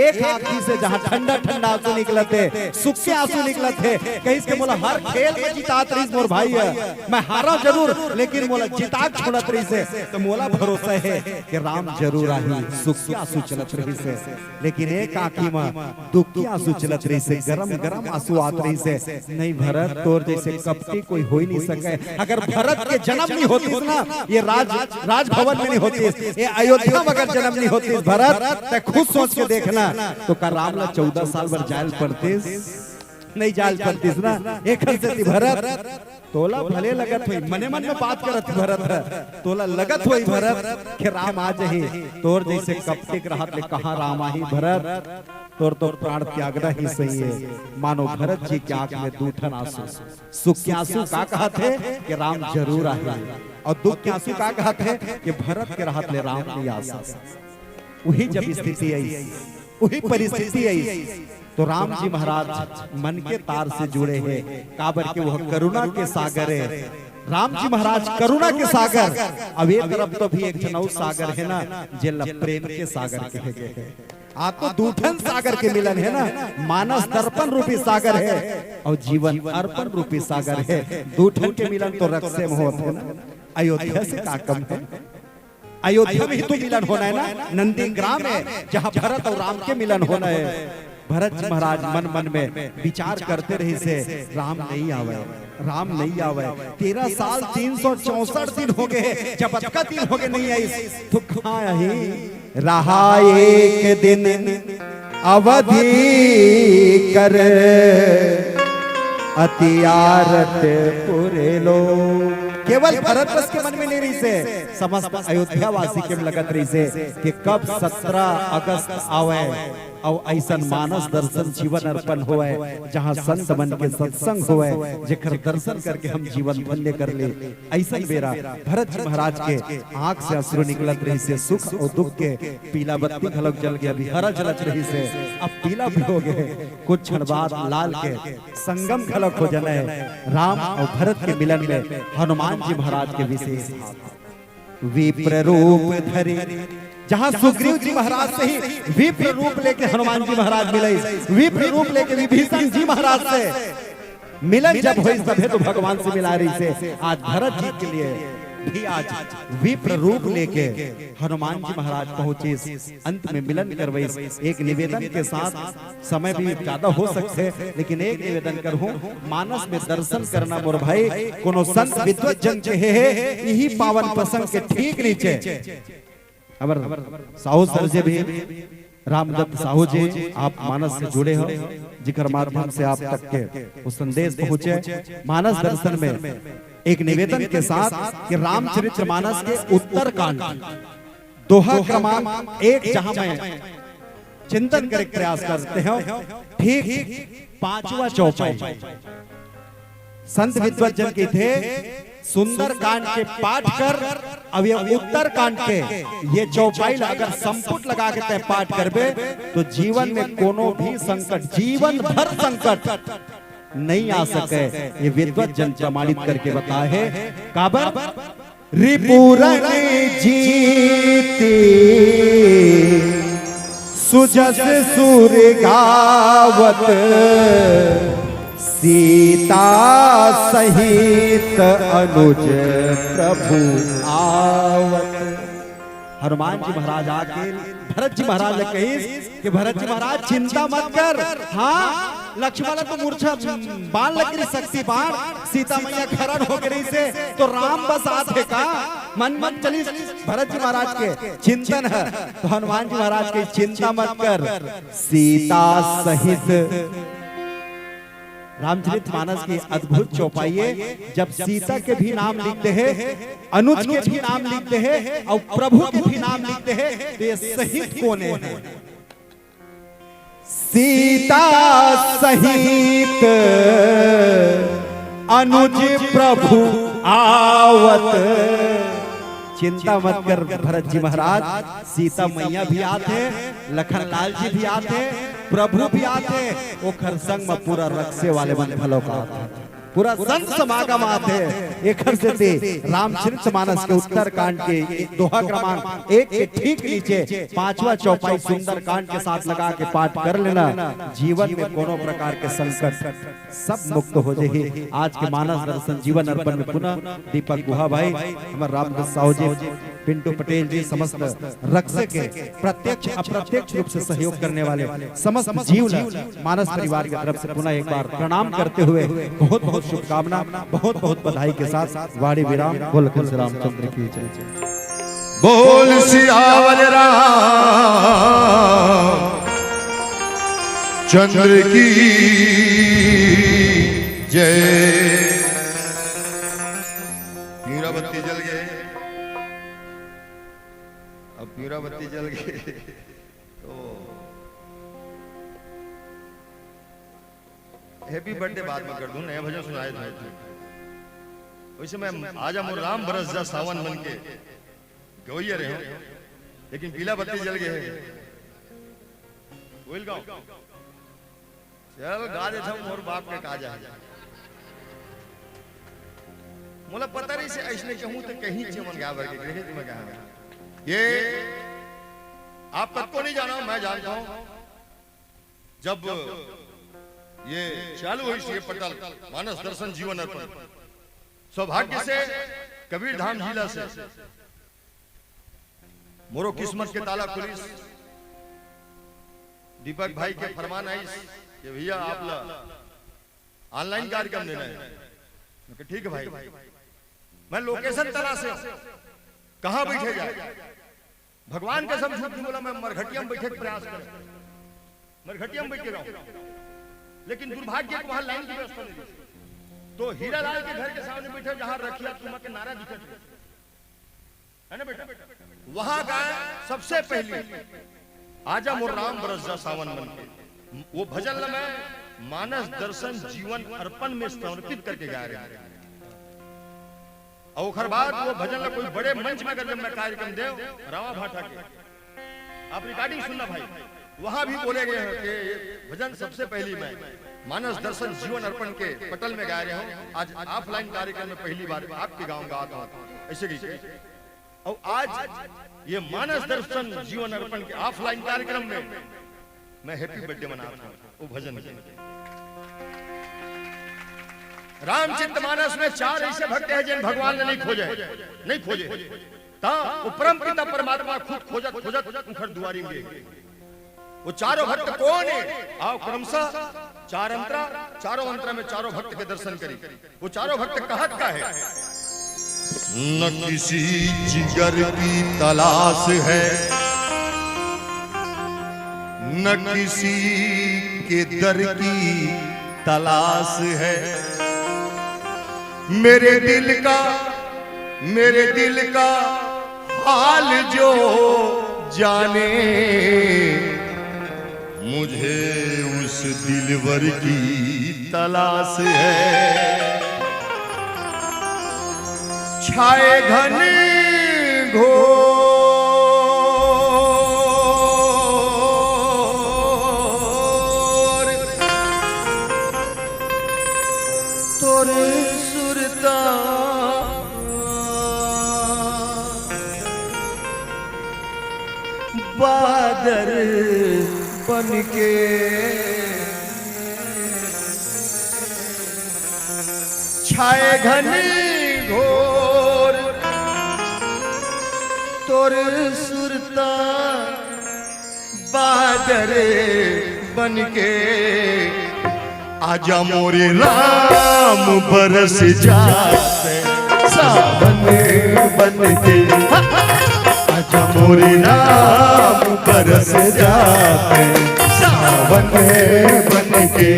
एक आंखी से जहां ठंडा ठंडा आंसू निकलत हे, सुख के आंसू निकलत हे, कहिस के मोला हर खेल में जितात रहिस मोर भाई हे। मैं हारा जरूर, लेकिन मोला जिता के छोड़त रहिसे, तो मोला भरोसा हे कि राम जरूर आही। सुख के आंसू चलत रहिसे, लेकिन एक आंखी म दुख के आंसू चलत रहिसे, गरम गरम आंसू आत रहिसे। नहीं भरत, तोर जैसे कपटी कोई हो ही नहीं सके। अगर भरत के जन्म नहीं होतिस ना, ये राज, राजभवन में नहीं होतिस, ये अयोध्या में अगर जन्म नहीं होतिस भरत, तै खुद सोच के देखना, तो का राम ला चौदह साल बर जायल पड़तिस? नहीं जायल पड़तिस ना। एखर सेती भरत, तोला भले लगत होई, मने मन में बात करत भरत ह, तोला लगत होई भरत के राम आ जही, तोर जैसे कपटी के रहत ले कहाँ राम आही भरत? तोर तो प्राण त्यागना ही सही हे। मानो भरत जी के आंख में दू ठन आंसू, सुख के आंसू का कहत हे कि राम जरूर आही, अउ दुख के आंसू का कहत हे कि भरत के रहत ले राम नहीं आ सकय। उही जब स्थिति आई, उही परिस्थिति आई, तो राम जी महाराज मन के तार से जुड़े हे, काबर के वह करुणा के सागर हे। राम जी महाराज करुणा के सागर, अब ये तरफ तो भी एक ठन अउ सागर हे ना, जेला प्रेम के सागर कहे गए हे। आज तो दू ठन सागर के मिलन हे ना, मानस दर्पण रूपी सागर हे अउ जीवन अर्पण रूपी सागर हे। दू ठन के मिलन तो रक्से में होत हे ना। अयोध्या से का कम हे? अयोध्या में ही तो मिलन होना हे ना, नंदीग्राम हे, जहाँ भरत अउ राम के मिलन होना हे। भरत जी महाराज मन मन में विचार करते रहिस हे, राम नहीं आवय, राम नहीं आवय। तेरह साल तीन सौ चौसठ दिन हो गए, जब अतका दिन हो गए नहीं आइस, तो कहाँ आही? रहा एक दिन अवधि कर अति आरत पुरे लो। केवल भरत बस के मन में नहीं रहिस हे, समस्त अयोध्या वासी के लगत रहिस हे कि कब सत्रह अगस्त आवय अउ अइसन मानस दर्शन जीवन अर्पण होवय, जहाँ संत मन के सत्संग होवय, जेकर दर्शन करके हम जीवन धन्य कर ले। अइसन बेरा भरत जी महाराज के आंख से अश्रु निकलत रहिस हे, सुख अउ दुख के पीला बत्ती घलोक जल गे, अभी हरा जलत रहिस हे, अब पीला भी हो गए। कुछ क्षण बाद लाल के संगम घलोक हो जाना हे। राम अउ भरत के मिलन में हनुमान जी महाराज के विशेष हाथ। विप्र रूप धरे, जहाँ सुग्रीव जी महाराज से ही विप्र रूप लेके हनुमान जी महाराज मिले, विप्र रूप लेके विभीषण जी महाराज से मिलन जब होइस तभे तो भगवान से मिला रहिस हे। आज भरत जी के लिए भी आज विप्र रूप लेके हनुमान जी महाराज पहुंचिस, अंत में मिलन करवइस। एक निवेदन के साथ, समय भी ज्यादा हो सकथे, लेकिन एक निवेदन करहूं, मानस में दर्शन करना मोर भाई, कोनो संत विद्वत जन के हे, हे, इही पावन प्रसंग के ठीक नीचे हमर साहू सर जी भी, रामदत्त साहू जी, आप मानस से जुड़े हो, जिकर माध्यम से आप तक के वो संदेश पहुंचे। मानस दर्शन में एक निवेदन के साथ कि रामचरित्र मानस के उत्तरकांड, दोहा क्रमांक एक, जहां मैं चिंतन करे के प्रयास करते हो, ठीक पांचवा चौपाई। संत विद्वत जन कहिथे, सुंदरकांड के पाठ कर, अब ये उत्तरकांड के ये चौपाई ला अगर संपुट लगा के तैं पाठ करबे, तो जीवन में कोनो भी संकट, जीवन भर संकट नहीं आ सके। ये विद्वत जन प्रमाणित करके बताए हे। काबर? रिपुरन जीति सुजस सुर गावत, सीता सहित अनुज प्रभु आवत। हनुमान जी महाराज आके भरत जी महाराज ला कहिस कि भरत जी महाराज, चिंता मत कर। हाँ, लक्ष्मण ला तो मूर्छा बाण लग गे, शक्ति बाण, सीता मैया खरन हो गे रहिस हे, तो राम बस आत हे का? मन मन चलिस भरत जी महाराज के चिंतन हे। तो हनुमान जी महाराज कहिस, चिंता मत कर, सीता सहित। रामचरित मानस की अद्भुत चौपाई हे, जब सीता के भी नाम लिख दे हे, अनुज के भी नाम लिख दे हे अउ प्रभु के भी नाम लिख दे हे, तो ये सहित कोन हे? सीता सहित अनुज प्रभु आवत। चिंता मत कर भरत जी महाराज, सीता मैया भी आत हे, लखन लाल जी भी आत हे, प्रभु भी आत हे, ओखर संग म पूरा रक्से वाले मन घलो आत हे, पूरा संत समागम आत हे। एखर सेती रामचरित मानस के उत्तरकांड के दोहा क्रमांक एक के ठीक नीचे पांचवा चौपाई सुंदरकांड के साथ लगा के पाठ कर लेना, जीवन में कोनो प्रकार के संकट सब मुक्त हो जाही। आज के मानस दर्शन जीवन अर्पण में पुनः दीपक गुहा भाई, हमर रामदास साहू जी, पिंटू पटेल जी, समस्त रक्से के प्रत्यक्ष अप्रत्यक्ष रूप से सहयोग करने वाले समस्त जीव ला मानस परिवार की तरफ से पुनः एक बार प्रणाम करते हुए बहुत बहुत शुभकामना, बहुत बहुत बधाई के साथ वाणी विराम। बोल तुलसी रामचंद्र की जय। बोल सियावर राम चंद्र की जय। पीरा बत्ती जल गए। अब पीरा बत्ती जल गए तो हैप्पी बर्थडे बाद में कर दूं, नया भजन सुनाए था। वैसे मैं आजा मोर राम बरस जा सावन मन के गवैया रहे हूं, लेकिन पीला बत्ती जल गए। कोयल गांव चल गा देथव मोर बाप के काजा हे। मोला पता रहिस हे अइसने कहूं त कहीं चे मन गा बर के, कहीं चे मन गा। ये आप कतको नहीं जाना, मैं जानता हूं। जब ये चालू होइस, ये पटल मानस दर्शन जीवन अर्पण, सौभाग्य से कबीरधाम जिला से मोरो किस्मत के ताला खुलिस। दीपक भाई के फरमान आइस कि भैया आप ला online कार्यक्रम देना है। मैं कहा, "ठीक है भाई।" मैं location तलाशे हूं, कहां बैठे जाए। भगवान कसम झूठ नहीं बोला, मैं मरघटिया में बैठे के प्रयास करें, मरघटिया में बैठ के गाऊं। लेकिन दुर्भाग्य के वहां line की व्यवस्था नहीं थी। तो हीरालाल के घर के सामने बैठे, जहां रखिया तुमा के नारा दिखत रहे, है ना बेटा, वहां गाए सबसे पहली, "आजा मोर राम बरस जा सावन मन के।" वो भजन ल मैं मानस दर्शन जीवन अर्पण में समर्पित करके गा रहे हैं। और ओखर बाद वो भजन ल कोई बड़े मंच में अगर जब मैं कार्यक्रम देव, रामा भाटा के, आप recording सुनना भाई, वहां भी बोले गए हैं कि ये भजन सबसे पहली मैं मानस दर्शन जीवन अर्पण के पटल में गा रहे हूं। आज offline कार्यक्रम में पहली बार आपके गांव गात हूं, ऐसे की। और आज ये मानस दर्शन जीवन अर्पण के offline कार्यक्रम में मैं happy birthday मनात हूं वो भजन के। रामचरित मानस में चार ऐसे भक्त हैं जिन भगवान ने नहीं खोजे, नहीं खोजे। ता वो परम पिता परमात्मा खुद खोजत खोजत उनकर दुआरी में। वो चारों भक्त कौन है? आओ क्रमशः चार अंतरा, चारों अंतरा में चारों भक्त के दर्शन करी। वो चारों भक्त कहत का है? न किसी जिगर की तलाश है, न किसी के दर की तलाश है। मेरे दिल का, मेरे दिल का हाल जो जाने, मुझे उस दिलबर की तलाश है। छाए घन घोर तोर सुरता बादर बन के छाए घन घोर तोर सुरता बादर बन के। आजा मोरे राम बरस जात सावन बन के। आजा मोरे राम बरस जात सावन बन के।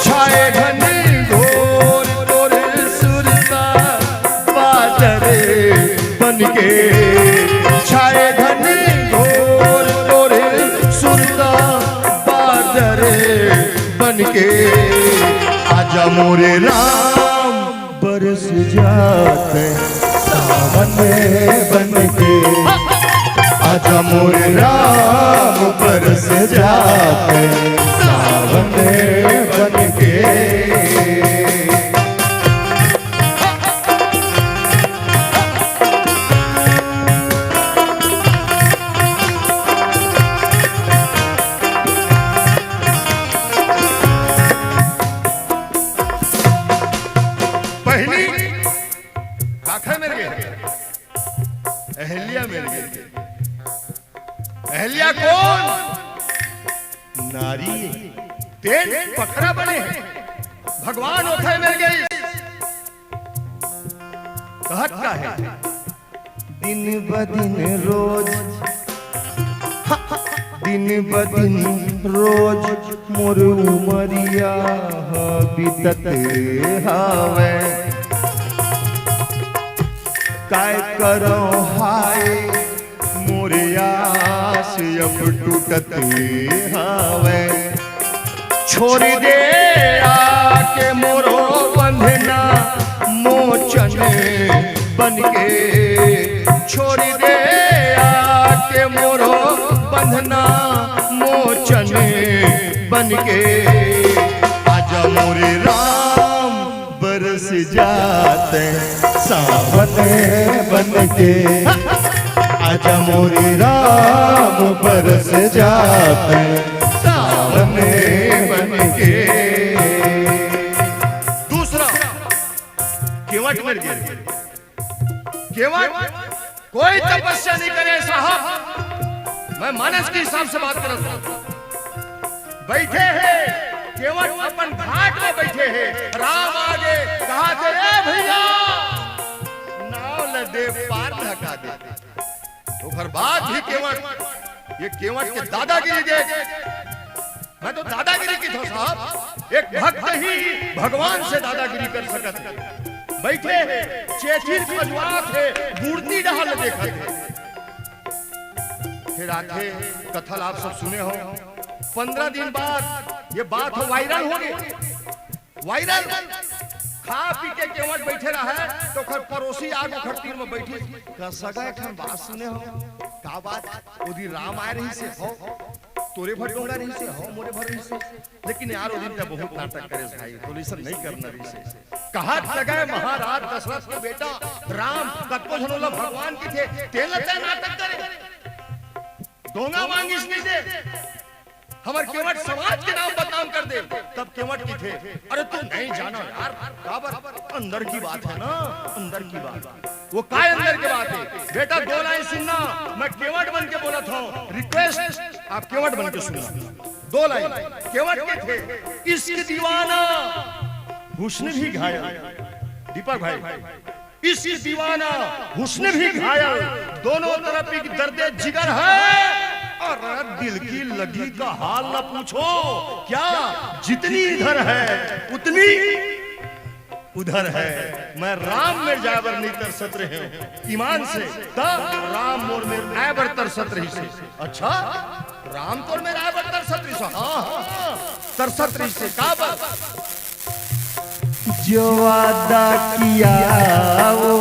छाए घन घोर तोर सुरता बादर बन के। छाए घन घोर तोर सुरता बादर बन के। आजा मोरे राम बरस जात सावन बन के। आजा मोरे राम बरस जात सावन बन के। पहली काखर मेर गे? अहिल्या मेर गे। अहिल्या कोन? नारी। तेन पखरा बने हे। भगवान ओखर मेर गे। कहत का हे? दिन ब दिन रोज, दिन ब दिन रोज मोर उमरिया ह बीतत हावय। काय करंव हाय, मोर आस अब टूटत हावय। छोड़ दे आके मोरो बंधना मोचन बन के। छोड़ दे आके मोरो बंधना मोचन बन के। आजा मोरे राम बरस जाते सावन बन के, आजा मोरे राम बरस जाते सावन बन के। दूसरा, केवट मर गया। केवट कोई तपस्या नहीं करे साहब, मैं मानस के हिसाब से बात करत हूँ। बैठे हे केवट, अपन घाट में बैठे हे। राम आगे कहा दे, "ए भैया, नाव ल दे, पार धका दे।" ओकर बाद भी केवट, ये केवट के दादागिरी देख। मैं तो दादागिरी की था साहब, एक भक्त ही भगवान से दादागिरी कर सकत हे। बैठे हे, चेचिर खजुआत हे, मूर्ति डहल देखत हे। फिर आथे कथा ला आप सब सुने हो, पंद्रह दिन बाद ये बात वायरल हो गई। वायरल, खा पी के केवट बैठे रहे, तो ओकर पड़ोसी आग ओकर तीर में बैठी, कसगा एक ठन बात सुने हो, का बात? ओदी राम आए रही से हो, तोरे भर डोंगा रही से हो, मोरे भर रही से। लेकिन यार, ओ दिन त बहुत नाटक करे भाई, तो ऐसा नहीं करना रही से। कहा जगह महाराज दशरथ के बेटा राम, कतको झन ओला भगवान की थे, तेला तय नाटक करे। डोंगा मांगिस नहीं दे, हमर केवट समाज के नाम बदनाम कर दे। तब केवट की थे, "अरे तू नहीं जाना यार, काबर? अंदर की बात है ना, अंदर की बात।" वो काय अंदर की बात है? बेटा, दो लाइन सुनना, मैं केवट बन के बोलत हूँ, रिक्वेस्ट, आप केवट बन के सुनना। दो लाइन। केवट के थे, "इश्क दीवाना, हुस्न भी घायल।" दीपक भाई, "इश्क दीवाना, हुस्न भी घायल, दोनों तरफ एक दर्द जिगर है। और दिल की लगी का हाल न पूछो, क्या जितनी इधर है, उतनी उधर है।" मैं राम मेर जाए बर नहीं तरसत रहे हूँ। ईमान से, तब राम मोर मेर आए बर तरसत रही से। अच्छा, राम तोर मेर आए बर तरसत रही से? हाँ, हाँ, हाँ, तरसत रही से। काबर? जो वादा किया वो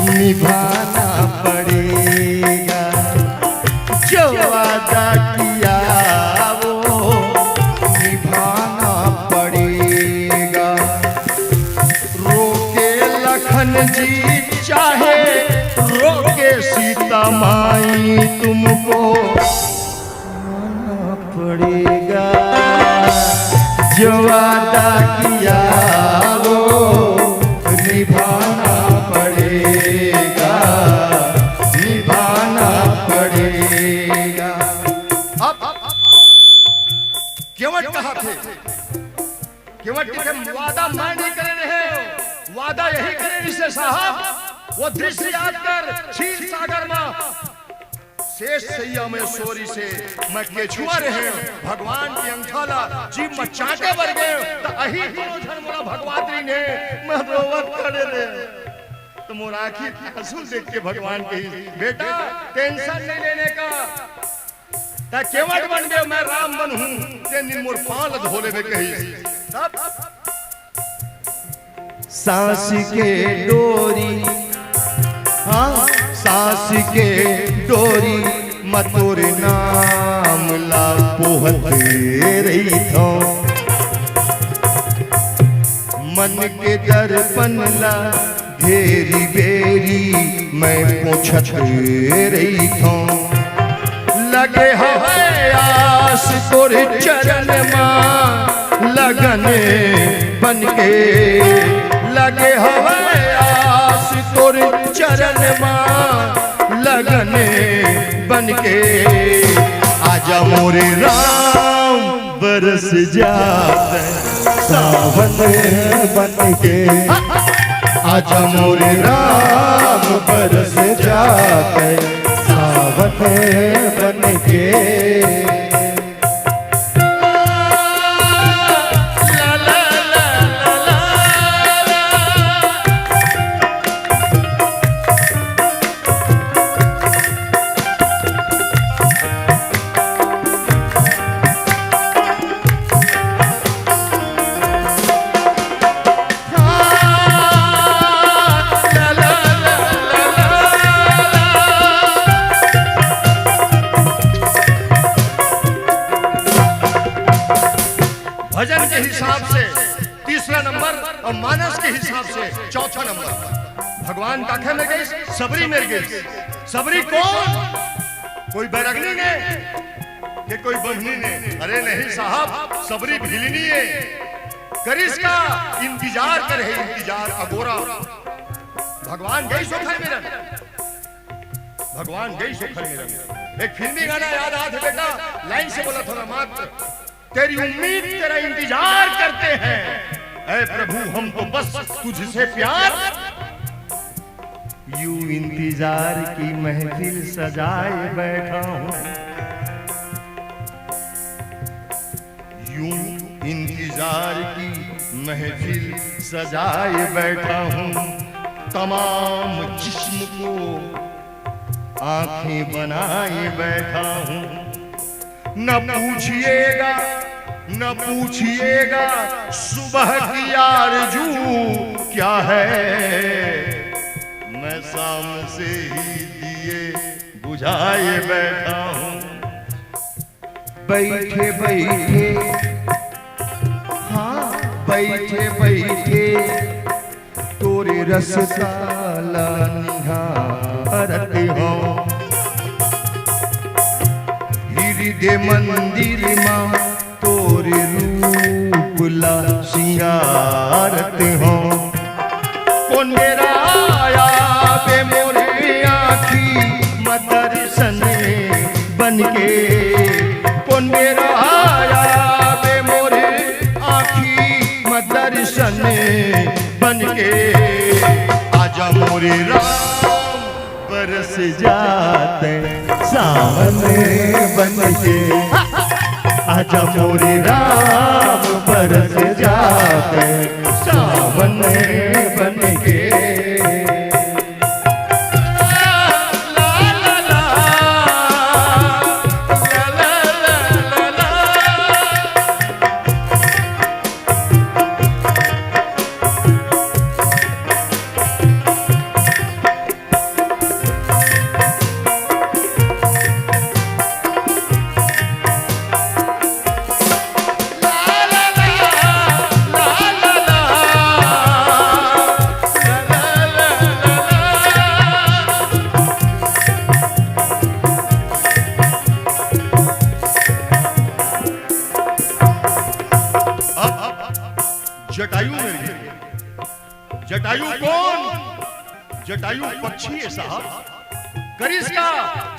निभाना पड़ेगा, जो वादा किया वो निभाना पड़ेगा। रोके लखन जी चाहे रोके सीता माई, तुमको आना पड़ेगा। जो वादा किया वो निभाना पड़ेगा, निभाना पड़ेगा। अब केवट कहा थे, केवट के वादा मैं नहीं करे रहे, वादा यही करे रिसे साहब। वो दृश्य याद कर, क्षीर सागर में शेष सैया में सोरी से मैं केछुआ रहे, भगवान के अंगठा ला जीभ में चाटे बर गए, त अही कोनो झन मोला भगवात रही ने, मैं रोवत खड़े रहे। तो मोर आँखी के आंसू देख के भगवान कही, "बेटा, टेंशन नहीं लेने का, तैं केवट बन गए, मैं राम बनहूं, तेन दिन मोर पाँव ल धो लेबे," कही। तब सांस के डोरी, हाँ, सांस के डोरी म तोर नाम ला पोहत रहिथौं। मन के दर्पण ला घेरी बेरी मैं पोंछत रहिथौं। लगे हवय आस तोर चरण मा लगन बन के, लगे हवय आस तोर चरण मा लगन बन के। आजा मोरे राम बरस जात सावन बन के। आजा मोरे राम बरस जात सावन बन के। भजन के हिसाब से तीसरा नंबर अउ मानस के हिसाब से चौथा नंबर। भगवान काखर मेर गइस? सबरी मेर गइस। सबरी कोन? कोई बैरगनी ने के कोई बम्हनी ने? अरे नहीं साहब, सबरी भिलनी हे। करिस का? इंतजार करे हे, इंतजार अगोरा। भगवान गइस ओखर मेरन। भगवान गइस ओखर मेरन। एक फिल्मी गाना याद आत हे बेटा, लाइन से बोलत हँव ना मात्र। तेरी उम्मीद, तेरा इंतजार करते हैं। ऐ प्रभु, हम तो बस तुझसे प्यार। यूं इंतजार की महफिल सजाए बैठा हूँ। यूं इंतजार की महफिल सजाए बैठा हूँ। तमाम जिस्म को आंखें बनाए बैठा हूँ। न पूछिएगा, न पूछिएगा सुबह की आरजू क्या है। मैं शाम से ही दिए बुझाए बैठा हूँ। बैठे बैठे, हाँ, बैठे बैठे तोरे रस्ता ला निहारत हँव। हृदय मंदिर मा तोरे रूप ला सिंगारत हँव। कोन बेरा आबे मोरे आँखी म दर्शन बनके। कोन बेरा आबे मोरे आँखी म दर्शन बनके। आजा मोरे राम बरस जात सावन बनके। आजा मोरे राम बरस जात सावन बनके। अब जटायु मेर गे। जटायु कोन? जटायु पक्षी हे साहब। करिस का?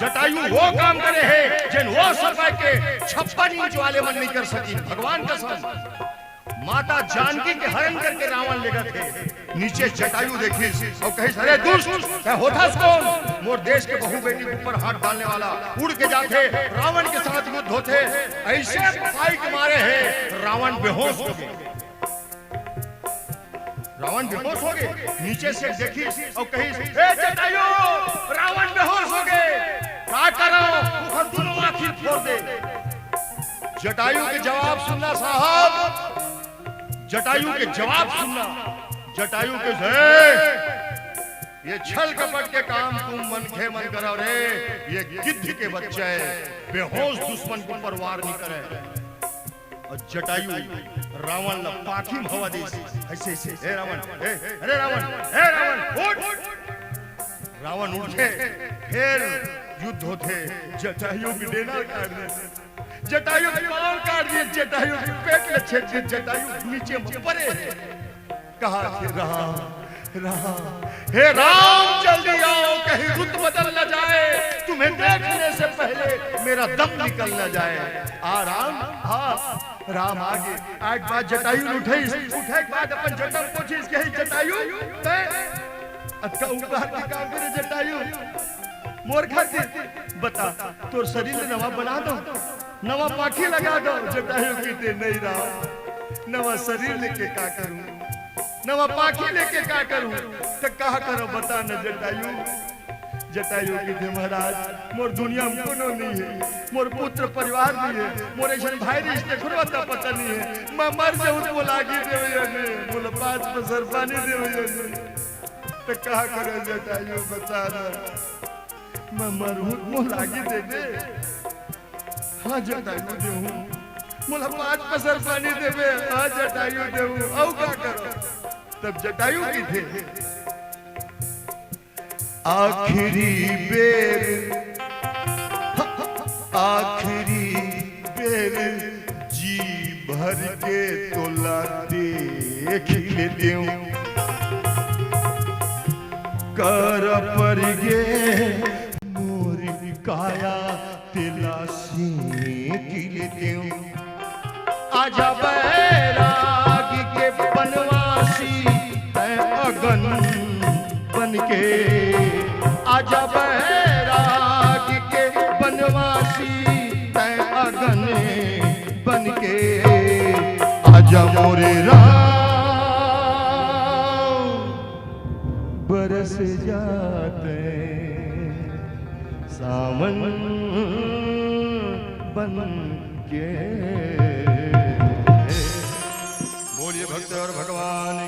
जटायु वो काम करे हे, जेन वो समय के छप्पन इंच वाले मन नइ कर सकिन। भगवान कसम, माता जानकी के हरण करके रावण लेगत हे। नीचे जटायु देखिस अउ कहिस, "अरे दुष्ट, तैं होथस कोन? मोर देश के बहू बेटी के ऊपर हाथ डालने वाला।" उड़ के जाथे, रावण के साथ युद्ध होथे। अइसे पाई के मारे हे, रावण बेहोश हो गे। रावण बेहोश हो गे। नीचे से देखिस अउ कहिस, "ए जटायु, रावण बेहोश हो गे, का करंव? ओखर दूनों आँखी फोर दे।" जटायु के जवाब सुनना साहब, जटायु के जवाब सुनना। जटायु कहिस, "ए, ये छल कपट के काम तुम मनखे मन करव रे, ये गिद्ध के बच्चा हे, बेहोश दुश्मन के ऊपर वार नइ करे।" अउ जटायु रावण ला पाँखी म हवा दिस, अइसे, अइसे, "हे रावण, हे, अरे रावण, हे रावण, उठ।" रावण उठथे, फेर युद्ध होथे, जटायु के डेना काट दिस, जटायु के पाँव काट दिस, जटायु के पेट ला छेद दिस, जटायु नीचे म परे हे। कहा कि राम, राम, हे राम, जल्दी आओ, कहीं रुत बदल न जाए, तुम्हें देखने से पहले मेरा दम निकल न जाए। आ राम, आ। राम आगे, आए के बाद जटायु ल उठइस, उठे के बाद अपन जटा ल पोछिस, कहिस, "जटायु, तैं अतका उपकार के काम करे जटायु, मोर खातिर बता, तोर शरीर ल नवा बना दंव, नवा पाँखी लगा दंव।" जटायु कहिथे, "नहीं राम, नवा शरीर लेके का करूं?" नवा पाँखी लेके का करूं? त का करंव बता न जटायु। जटायु कहिथे, "महाराज, मोर दुनिया म कोनो नइ हे, मोर पुत्र परिवार नइ हे, मोर अइसन भाई रहिस तेखरो अता पता नइ हे, मैं मर जाहूं त मोला आगी देवइया नइ हे, मोला पाँच पसर पानी देवइया नइ हे।" त का करंव जटायु बता न, मैं मरहूं त मोला आगी देबे? हाँ जटायु देहूं। मोला पाँच पसर पानी देबे, हाँ जटायु देहूँ, अउ का करो? तब जटायु कहिथे, आखिरी बेर, आखिरी बेर जी भर के तोला देख लेतेंव। कर पर गे मोर काया तेला सेंक लेतेंव। आजा बैराग के बनवासी तैं अगन बन के, आजा बैराग के बनवासी तैं अगन बन के, आजा मोरे राम। बरस जाते सावन बन के। बोलिए भक्त और भगवान